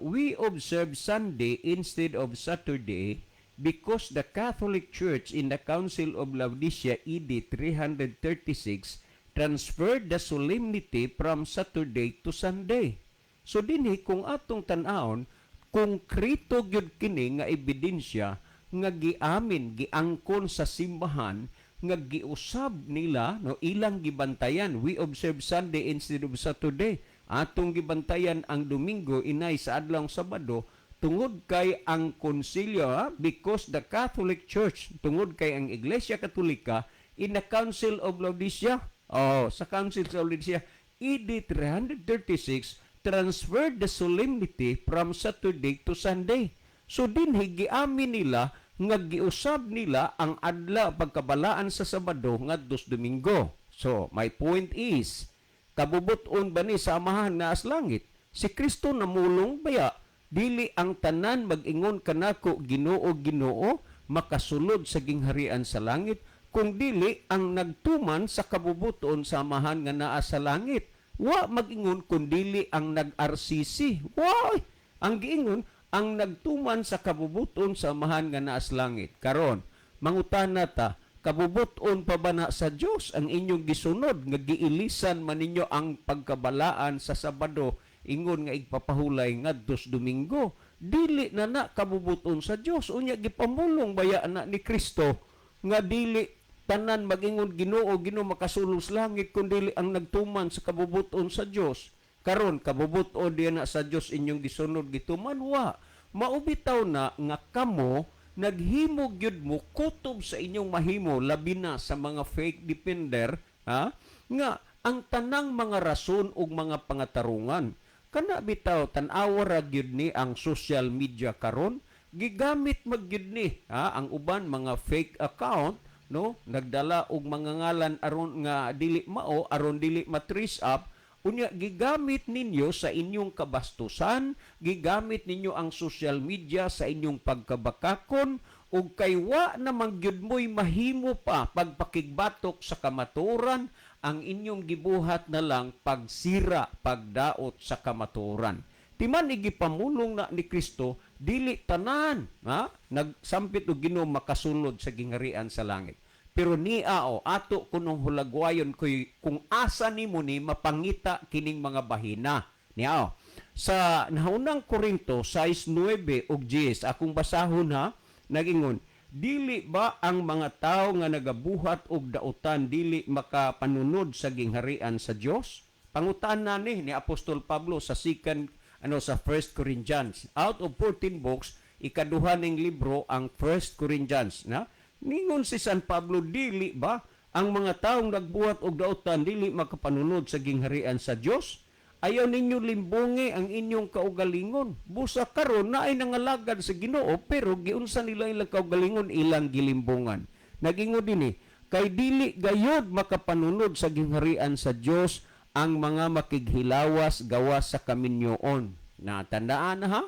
"We observe Sunday instead of Saturday because the Catholic Church in the Council of Laodicea AD 336 transferred the solemnity from Saturday to Sunday." So dinhi kung atong tan-awon, konkreto gyud kini nga ebidensya nga giamin, giangkon sa simbahan nga giusab nila, no, ilang gibantayan. We observe Sunday instead of Saturday. Atong gibantayan ang Domingo inay sa adlawng Sabado tungod kay ang konsilyo, ha? Because the Catholic Church, tungod kay ang Iglesia Katolika in the Council of Laodicea, oh, sa Council of Laodicea AD 336, transferred the solemnity from Saturday to Sunday. So dinhi giamin nila nga giusab nila ang adlaw pagkabalaan sa Sabado ngadto sa Domingo. So my point is, kabubuton ba ni sa Amahan nga sa langit? Si Kristo namulong baya, dili ang tanan mag-ingon kanako, "Ginoo, Ginoo," makasulod sa gingharian sa langit, kung dili ang nagtuman sa kabubuton sa Amahan nga naa sa langit. Wa mag-ingon kung dili ang nag-RCC. Wa! Ang giingon, ang nagtuman sa kabubuton sa Amahan nga naa sa langit. Karon, mangutana ta, kabubuton pa ba na sa Dios ang inyong gisunod nga giilisan man ninyo ang pagkabalaan sa Sabado ingon nga igpapahulay ngadto sa Domingo? Dili na na kabubuton sa Dios. Unya gipamulong baya na ni Kristo nga dili tanan magingon, "Ginoo, Ginoo," makasulod sa langit, kun dili ang nagtuman sa kabubuton sa Dios. Karon, kabubuton diya na sa Dios inyong gisunod, gituman? Wa. Maubitaw na nga kamo naghimo gyud mo kutob sa inyong mahimo, labi na sa mga fake defender, ha, nga ang tanang mga rason ug mga pangatarungan kana bitaw. Tan-awa ra gyud ni ang social media karon, gigamit magyud ni, ha, ang uban mga fake account, no, nagdala og mga ngalan aron nga dili mao, aron dili ma-trace up. Unya gigamit ninyo sa inyong kabastusan, gigamit ninyo ang social media sa inyong pagkabakakon, ug kay wa namang gyud mo'y mahimo pa pagpakigbatok sa kamatuoran, ang inyong gibuhat na lang pagsira, pagdaot sa kamatuoran. Timan igipamulong na ni Kristo, dili tanan, ha, nagsampit og Ginoo makasulod sa gingharian sa langit. Pero niya o ato kunong hulagwayon kuy kung asa nimo ni mapangita kining mga bahina. Niya o. Sa naunang Korinto 6:9 ug 10, akong basahon ha, nagingon, "Dili ba ang mga tao nga nagabuhat og dautan dili makapanunod sa gingharian sa Dios?" Pangutana ni Apostol Pablo sa second ano sa First Corinthians. Out of 14 books, ikaduha ning libro ang First Corinthians, na. Ningon si San Pablo, dili ba ang mga taong nagbuhat og dautan dili makapanunod sa gingharian sa Dios? Ayaw ninyo limbungi ang inyong kaugalingon. Busa karon naay nangalagad sa Ginoo, pero giunsa nila ilang kaugalingon, ilang gilimbungan. Nagingon dinhi, kay dili gayod makapanunod sa gingharian sa Dios ang mga makighilawas gawas sa kaminyoon. Natandaan na, ha?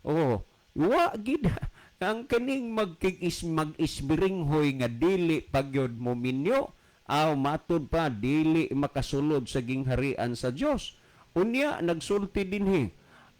Oo. Wa gid ang kaning magkigis mag-isbiringhoy nga dili pagyod mo minyo aw matud pa dili makasulod sa gingharian sa Dios. Unya nagsulti dinhi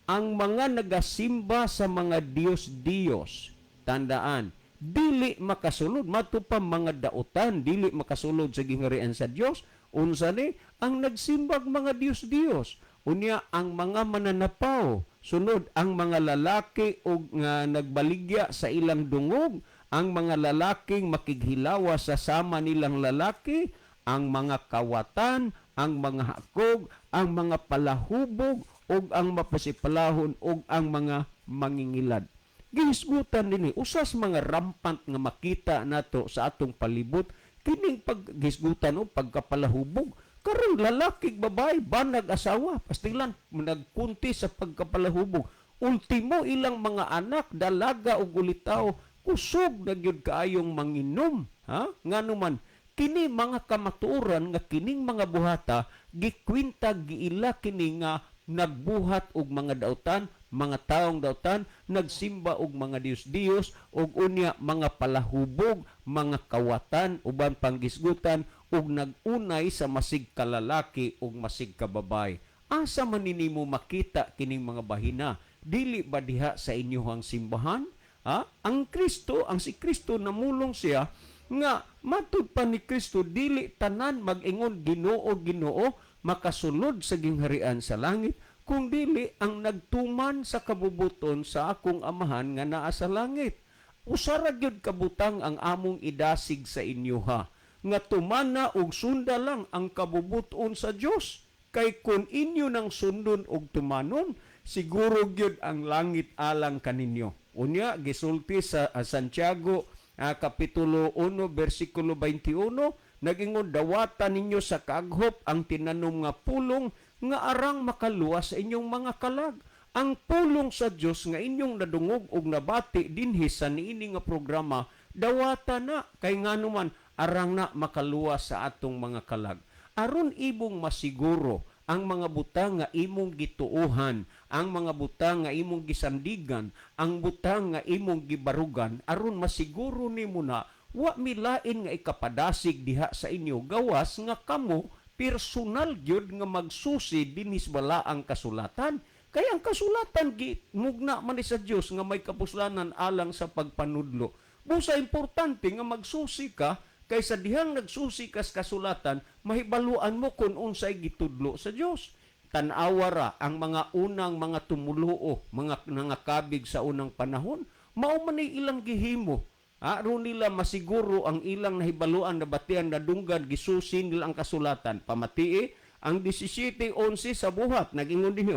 ang mga nagasimba sa mga Diyos-Diyos. Tandaan, dili makasulod, matud pa mga dautan dili makasulod sa gingharian sa Dios. Unsa ni ang nagsimbag mga Diyos-Diyos? Unya ang mga mananapaw, sunod ang mga lalaki og nga nagbaligya sa ilang dungog, ang mga lalaking makighilawa sa sama nilang lalaki, ang mga kawatan, ang mga hakog, ang mga palahubog, ug ang mapasipalahon, ug ang mga mangingilad. Gihisgutan dinhi usas mga rampant nga makita nato sa atong palibot kining paghisgutan o pagkapalahubog. Karon lalaki, babae, banag, asawa, pastilan nagkunti sa pagkapalahubog. Ultimo ilang mga anak dalaga ug ulitaw kusog na gyud kaayong manginom, ha? Ngano man kini mga kamatuoran nga kining mga buhata gikwinta, giila kini nga nagbuhat og mga dautan, mga taong dautan, nagsimba og mga Diyos-Diyos, ug unya mga palahubog, mga kawatan, uban panggisgutan ug nag-unay sa masig kalalaki ug masig kababay. Asa man nimo makita kining mga bahina? Dili ba diha sa inyuhang simbahan? Ha? Ang Kristo, ang si Kristo namulong siya nga matud pa ni Kristo, dili tanan mag-ingon, "Ginoo, Ginoo," makasulod sa gingharian sa langit, kung dili ang nagtuman sa kabubuton sa akong Amahan nga naa sa langit. Usa ra gyud kabutang ang among idasig sa inyo, ha, nga tumana og sunda lang ang kabubuton sa Dios. Kay kun inyo nang sundon og tumanon, siguro gyud ang langit alang kaninyo. Unya gisulti sa Santiago Kapitulo 1 bersikulo 21, nagingon, dawatan ninyo sa kaaghop ang tinanom nga pulong nga arang makaluwas sa inyong mga kalag. Ang pulong sa Dios nga inyong nadungog og nabati dinhi sa niini nga programa, dawata na, kay nganuman arang na makaluwas sa atong mga kalag. Aron imong masiguro ang mga butang nga imong gituohan, ang mga butang nga imong gisandigan, ang butang nga imong gibarugan, aron masiguro nimo na wa milain nga ikapadasig diha sa inyo gawas nga kamo personal gyud nga magsusi dinis bala ang kasulatan. Kay ang kasulatan gi mugna man ni sa Dios nga may kapuslanan alang sa pagpanudlo. Busa importante nga magsusi ka, kay sa dihang nagsusi kas kasulatan, mahibaluan mo kung unsay gitudlo sa Dios. Tan-awa ra ang mga unang mga tumuluo, mga nangakabig sa unang panahon, mao man ni ilang gihimo. Aron nila masiguro ang ilang nahibaluan, nabatian, nadunggan, gisusi nila ang kasulatan. Pamatii ang 17:11 sa Buhat, nagingon dinhi.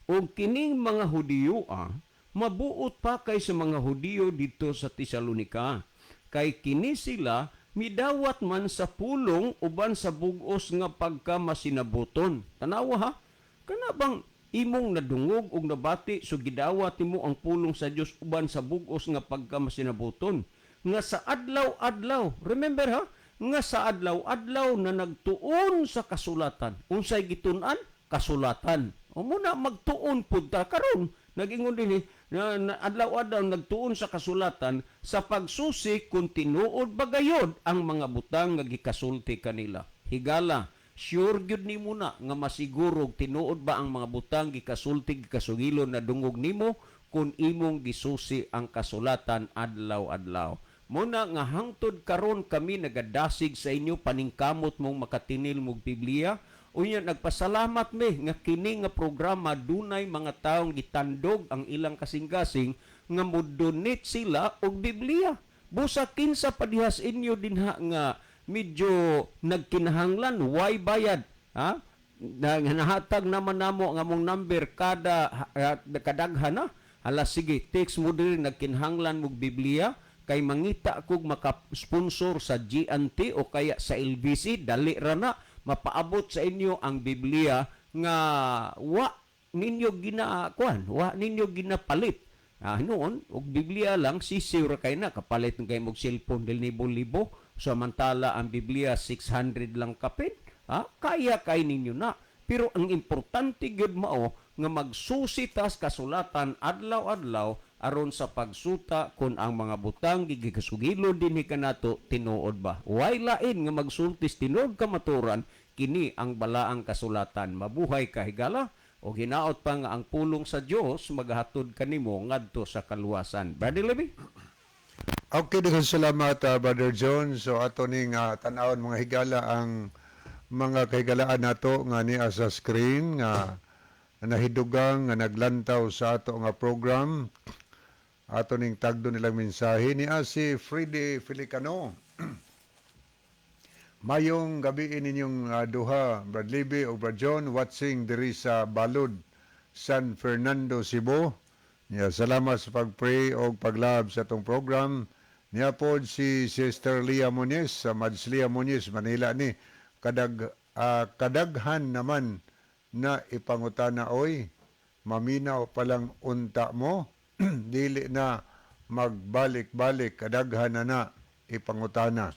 Og kining mga Hudiyo, mabuot pa kay sa mga Hudiyo dito sa Tesalonika. Kay kini sila midawat man sa pulong uban sa bugos nga pagkamasinabuton. Tanawa ha, kana bang imong nadungog og nabati, so gidawat nimo ang pulong sa Dios uban sa bugos nga pagkamasinabuton. Nga sa adlaw-adlaw, remember ha, nga sa adlaw-adlaw na nagtuon sa kasulatan. Unsay gitun-an? Kasulatan. O muna magtuon pud ta karon. Nagingon dinhi na adlaw-adlaw nagtuon sa kasulatan sa pagsusi kung tinuod ba gayod ang mga butang nga gikasulti kanila. Higala, sure gyud nimo na nga masiguro tinuod ba ang mga butang gikasulti, gikasugilon, nadungog nimo kung imong gisusi ang kasulatan adlaw-adlaw. Muna nga hangtod karon kami nagadasig sa inyo, paningkamot mong makatinil mog Biblia. Unya nagpasalamat mi nga kini nga programa dunay mga taong gitandog ang ilang kasing-kasing nga mo-donate sila og Biblia. Busa kinsa pa dihas inyo dinha nga medyo nagkinahanglan, why bayad? Ha? Na, nahatag naman namo ang among number kada kadaghan na. Hala, sige, text mo diri, nagkinhanglan mog Biblia, kay mangita kog maka-sponsor sa J&T o kaya sa LBC, dali ra na mapaabot sa inyo ang Biblia nga wa ninyo gina kuan, wa ninyo ginapalit. Ah, noon, og Biblia lang, sisiw ra kay na kapalit ng kay mog cellphone del libo-libo, samantala ang Biblia 600 lang kapin. Ha? Kaya kay ninyo na. Pero ang importante gyud mao nga magsusi tas kasulatan adlaw-adlaw aron sa pagsuta kung ang mga butang gigikasugilo dinhi kanato tinuod ba. Way lain nga magsultis tinuod kamaturan, kini ang balaang kasulatan. Mabuhay ka, higala, o hinaot pa nga ang pulong sa Dios magahatod kanimo ngadto sa kaluwasan. Brother Levi? Okay, daghang salamat, Brother John. So ato ning tan-awon, mga higala, ang mga kahigalaan nato nga niya sa screen nga nahidugang nga naglantaw sa ato nga program. Ato ning tagdo nilang mensahe. Niya si Freddy Felicano. "Mayong gabi ninyong duha, Brad Libby o Brad John, watching diri sa Balud, San Fernando, Cebu. Niya, salamat sa pag-pray o pag-love sa atong program." Niya po si Sister Leah Muñiz, sa Mads Leah Muñiz, Manila ni. "Kadaghan naman na ipangutana oy, maminaw palang unta mo, dili na magbalik-balik, kadaghan na na ipangutana."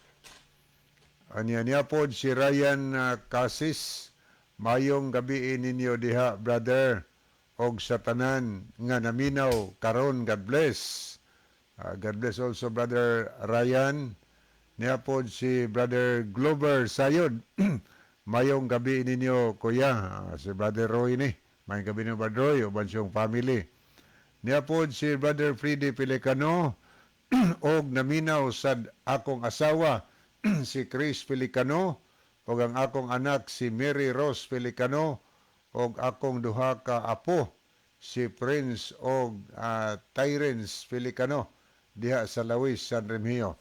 Anya niya po si Ryan Casis. "Mayong gabi ninyo diha, brother, og sa tanan nga naminaw karon, God bless." God bless also, Brother Ryan. Niya po si Brother Glover Sayod. "Mayong gabi ninyo, kuya." Si Brother Roy ni. Mayong gabi ninyo, Brother Roy, uban siyang family. Niya po si Brother Freddy Pelicano. "Og naminaw sad akong asawa si Chris Pelicano og ang akong anak si Mary Rose Pelicano og akong duha ka apo, si Prince og Tyrens Pelicano, diha sa Lawis, San Remigio."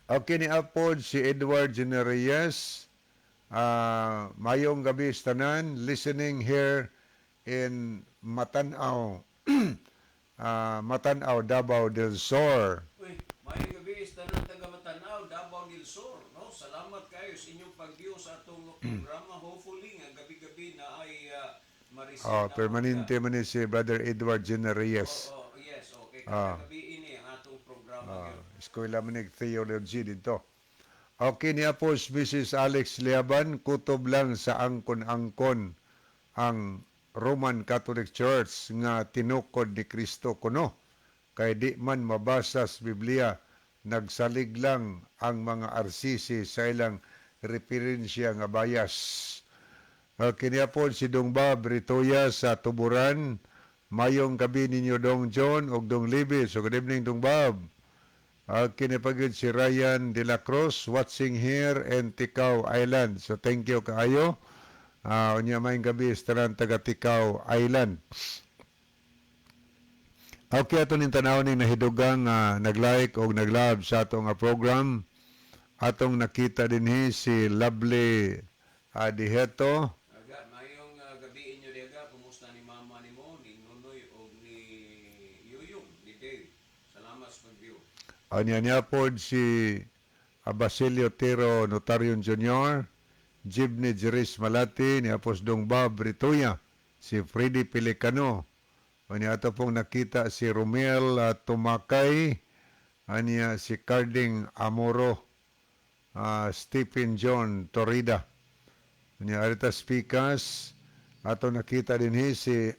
Okay, ni apod si Edward Genereyes. "Mayong gabi sa tanan, listening here in Matanaw, Matanaw, Davao del Sur." Uy, maayong gabi sa tanan taga Matanaw, Davao del Sur, no? Salamat kayo sa inyong pag-view sa atong programa. Hopefully nga gabi-gabi na ay ma-receive Oh, na permanente man ni si Brother Edward Genereyes. Oh, yes, okay. Kada gabi ini ang atong programa gyud. Eskwela man ni theology dito. Okay, niya po si Mrs. Alex Liaban, "Kutob lang sa angkon-angkon ang Roman Catholic Church nga tinukod ni Kristo kuno. Kay di man mabasa sa Biblia, nagsalig lang ang mga RCC sa ilang referensya nga bias." Okay, niya po si Dong Bob Ritoya sa Tuburan. "Mayong gabi ninyo, Dong John ug Dong Libby." So good evening, Dong Bob. Okay, ni pagid si Ryan De La Cruz, watching here in Ticao Island. So thank you kaayo. Unya mayong gabi sa tanan taga Ticao Island. Okay, ato ning tanaw ning nahidugang nag-like og nag-love sa atong program. Atong nakita dinhi si Lovely Diheto. Aga, mayong gabi inyo diaga. Kumusta ni mama nimo, ni Nunoy og ni Yuyong, ni Dave? Salamat sa pag-view. Anya niya pod si Basilio Tero Notarion Jr., Jibney Jeris Malati, ni Apos Dong Bob Ritoya, si Freddy Pelicano. Anya ato pong nakita si Romel Tumakay, anya si Carding Amoro, Stephen John Torida. Anya Arita Speakers, ato nakita din hi si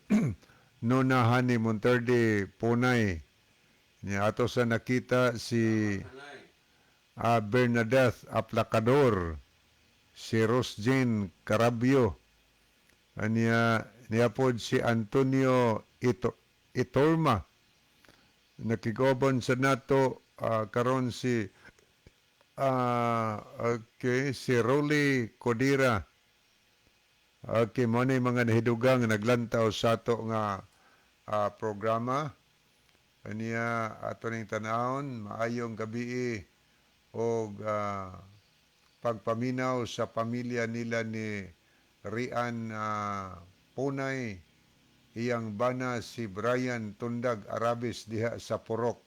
Nona Hani Monterde Punay. Nya ato sa nakita si Hanay. Bernadette Aplacador, si Rosjane Carabio, anya niya pod si Antonio Itorma. Nakigobon sa nato karon si okay, si Rolly Codira. Okay, mo ni mga nahidugang naglantaw sa ato nga programa. Aniya ato ning tanawon, maayong gabi og Pagpaminaw sa pamilya nila ni Rian Punay, iyang bana si Brian Tundag Arabis diha sa Purok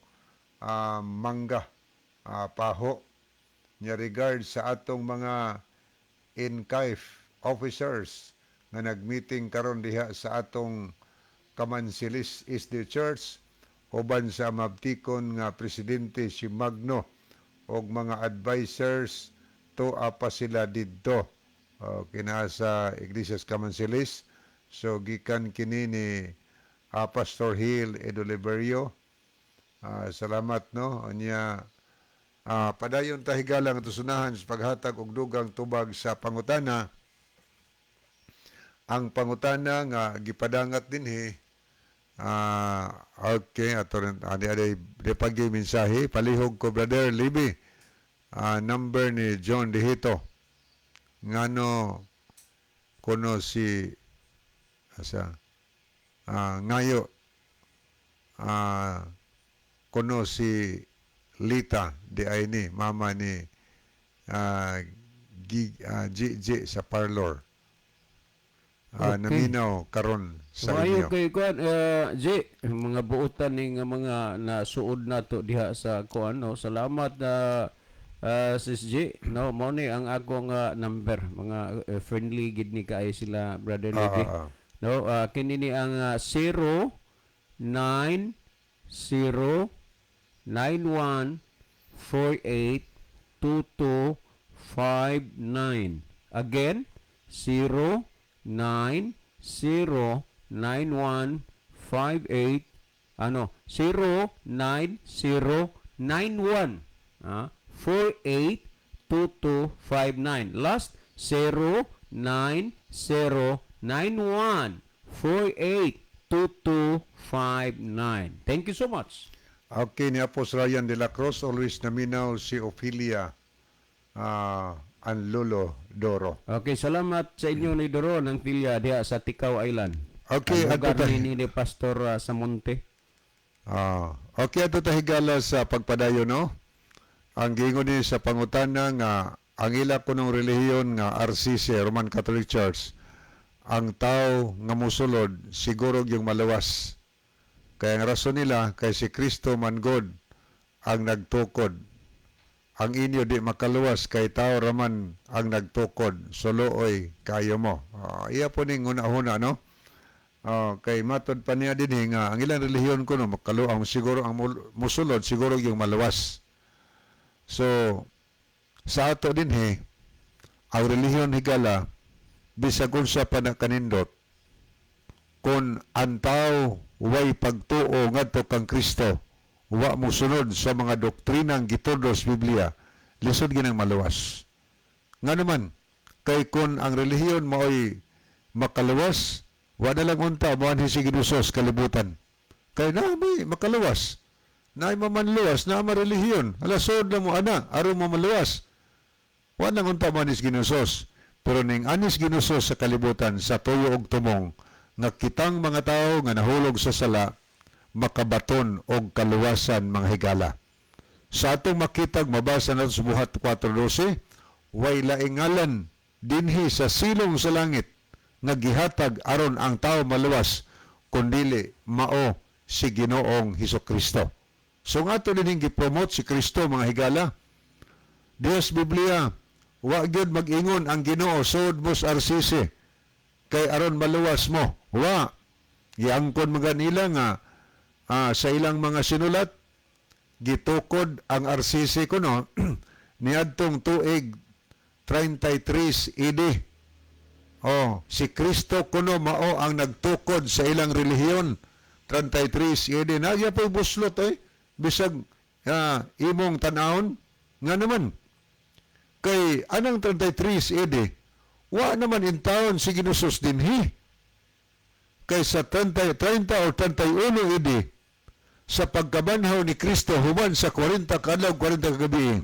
Mangga, Paho. Nya regard sa atong mga NCAIF officers nga nagmeeting karon diha sa atong Kamansilis SDA Church uban sa mabtikon nga presidente si Magno og mga advisors, tuwa pa sila didto. Kina sa Iglesia Kamansilis. So gikan kini ni Pastor Hill Edoliverio. Salamat, no. Anya padayon ta, higala, nga tusunahan sa paghatag og dugang tubag sa pangutana. Ang pangutana nga gipadangat dinhi, okay, ato rin ani adi di pagi mensahe palihog ko, Brother Libby. Number ni John Dihito, ngano kuno si asa ngayo kuno si Lita di ay ni mama ni GG sa parlor. Naminaw karon sa Maayo inyo. Kay kuan, J, mga buotan ni nga mga nasuod nato diha sa kuan, no. Salamat na Sis J, no. Mao ni ang akong number. Mga friendly gid ni kay sila, Brother Levi. No, kini ni ang 0 9 0 9 1 4 8 2 2 5 9. Again, 0 9 0 9 1 5 8, ano, 0 9 0 9 1 4 8 2 2 5 9. Last, 0 9 0 9 1 4 8 2 2 5 9. Thank you so much. Okay, ni Apos Ryan de la Cruz, always naminaw si Ophelia Anlulo Doro. Okay, salamat sa inyo ni Doro ng Pilya diha sa Ticao Island. Okay, ang lugar adto ni Pastor Samonte. Okay, ato ta, higala, sa pagpadayon, no. Ang giingon ni sa pangutana nga ang ila kunong relihiyon nga RCC, Roman Catholic Church, ang tao nga musulod siguro yung maluwas. Kaya ang rason nila kay si Kristo man God ang nagtukod. Ang inyo di makaluwas kay tao raman ang nagtukod. Suluoy kayo mo. Iya po ning huna-huna, no? Kay matod pa niya dinhi nga ang ilang relihiyon kuno makalu ang siguro ang musulod siguro yung maluwas. So sa ato dinhi, ang relihiyon, higala, bisag unsa pa na kanindot, kung ang tao way pagtuo ngadto kang Kristo, wa mosunod sa mga doktrinang gitudlo sa Biblia, lisod ginang maluwas. Nga naman, kay kung ang relihiyon maoy makaluwas, wa na lang unta moanhi si Ginoo sa kalibutan. Kay na may makaluwas. Naay mamanluwas, na relihiyon. Ala, sud na mo ana, aron mo maluwas. Wa na unta moanhi si Ginoo. Pero ning anis Ginoo sa kalibutan sa tuyo og tumong nga kitang mga tao nga nahulog sa sala makabaton og kaluwasan, mga higala. Sa atong makitag mabasa nato sa Buhat 4:12, way laing ngalan dinhi sa silong sa langit nga gihatag aron ang tao maluwas kundili mao si Ginoong Hesus Kristo. So nga ato din gi-promote si Kristo, mga higala. Dios Biblia, wa gyud mag-ingon ang Ginoo, "Sud mo sa RCC kay aron maluwas mo." Wa. Giangkon mga nila nga sa ilang mga sinulat gitukod ang RCC kuno niadtong tuig 33 AD. Oh, si Kristo kuno mao ang nagtukod sa ilang relihiyon 33 AD. Nagya po'y buslot eh. Bisag imong tanawon nga naman. Kay anang 33 AD, wa naman in town si Ginusos dinhi. Kay sa 30, 30 o 31 AD, sa pagkabanhaw ni Kristo human sa 40 kadlaw 40 kagabi,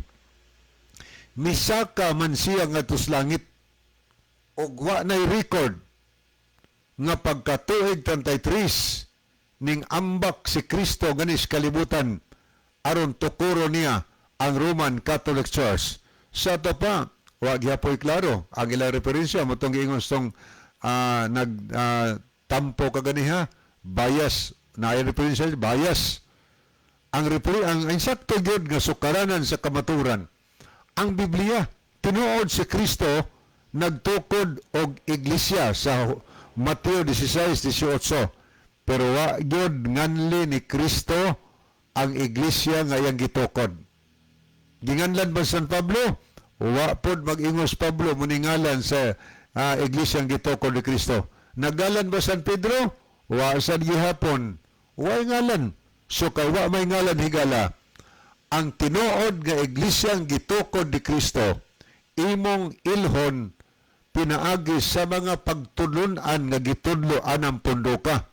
misaka man siya ngadto sa langit ug wa nay record nga pagkatuig 33 ning ambak si Kristo ganis kalibutan aron tukuro niya ang Roman Catholic Church. Sa ato pa, Wa gihapoy klaro ang ilang referensya mo tong giingon tong nag tampo kaganiha, bias na ay referensya, bias ang refer ang insakto gyud nga sukaranan sa kamaturan, ang Biblia. Tinuod si Kristo nagtukod og iglesia sa Mateo 16:18, pero wa gyud nganli ni Kristo ang iglesia nga iyang gitukod. Ginganlan ba San Pablo? Wa pod mag-ingos Pablo muningalan sa iglesia ang gitukod ni Kristo. Nagalan ba San Pedro? Wa sad gihapon. Wa ngalan. So kay wa may ngalan, higala, ang tinuod nga iglesia ang gitukod ni Kristo, imong ilhon pinaagi sa mga pagtulunan nga gitudlo anang pundoka.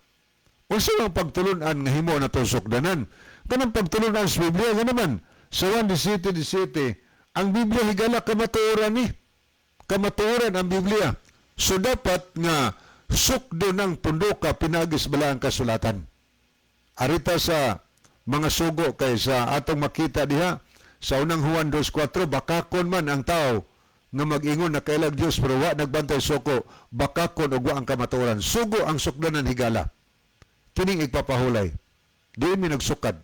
Unsa ang pagtulunan nga himo na sukdanan? Kanang pagtulunan sa Biblia nga naman sa 1:17:17, ang Biblia, higala, kamatuoran ni. Kamatuoran ang Biblia. So dapat nga sukdo ng pundoka pinagi sa balaang kasulatan. Arita sa mga sugo kay sa atong makita diha sa Unang Juan 2:4, bakakon man ang tao nga mag-ingon na kailag Dios pero wa nagbantay sugo, bakakon ug wa ang kamatuoran. Sugo ang sukdanan, higala. Kining igpapahulay. Di mi nagsukad.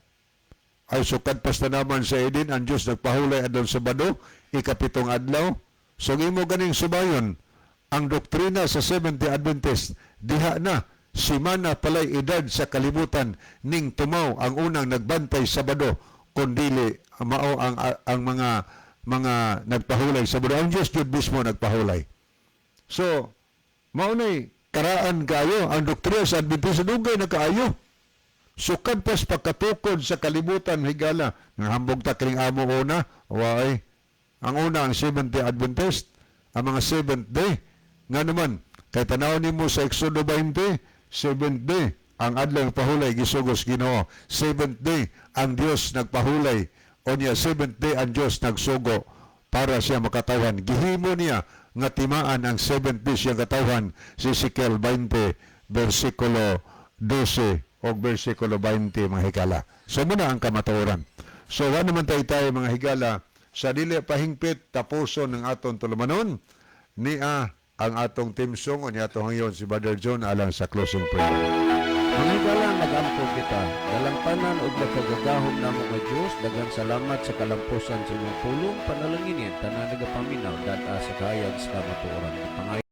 Ay sukad pasta naman sa Eden, ang Diyos nagpahulay adlaw Sabado, ikapitong adlaw. So imo ganing subayon, ang doktrina sa Seventh-day Adventist, diha na, simana palay edad sa kalibutan ning tumaw ang unang nagbantay Sabado, kundili mao ang mga nagpahulay Sabado. Ang Diyos jud mismo nagpahulay. So, mao nay karaan kaayo ang doktrina sa Adventista, dugay na kaayo. Sukad pas pagkatukod sa kalibutan, higala. Nga hambog ta kining amo una, way. Ang una ang Seventh Day Adventist, ang mga seventh day. Nga naman, kay tanaw nimo sa Exodo 20, seventh day, ang adlaw ng pahulay gisugos Ginoo. Seventh day, ang Dios nagpahulay. O niya, seventh day, ang Dios nagsugo para siya makatawhan. Gihimo niya nga timaan ang seventh day siya katawhan si Ezekiel 20, versikulo 12 o versikulo 20, mga higala. So muna ang kamatuoran. So wa naman tayo tayo, mga higala, sa dili pahingpit tapuson ng atong tulumanon niya ang atong theme song o niya atong ngayon si Brother John alang sa closing prayer. Mga higala, nag-ampo kita. Dalangpanan ug nagkagagahom namo nga Dios, daghang salamat sa kalampusan sa imong pulong. Panalangin tanan nagapaminaw dad-a sa kahayag sa kamatuoran. Pangayo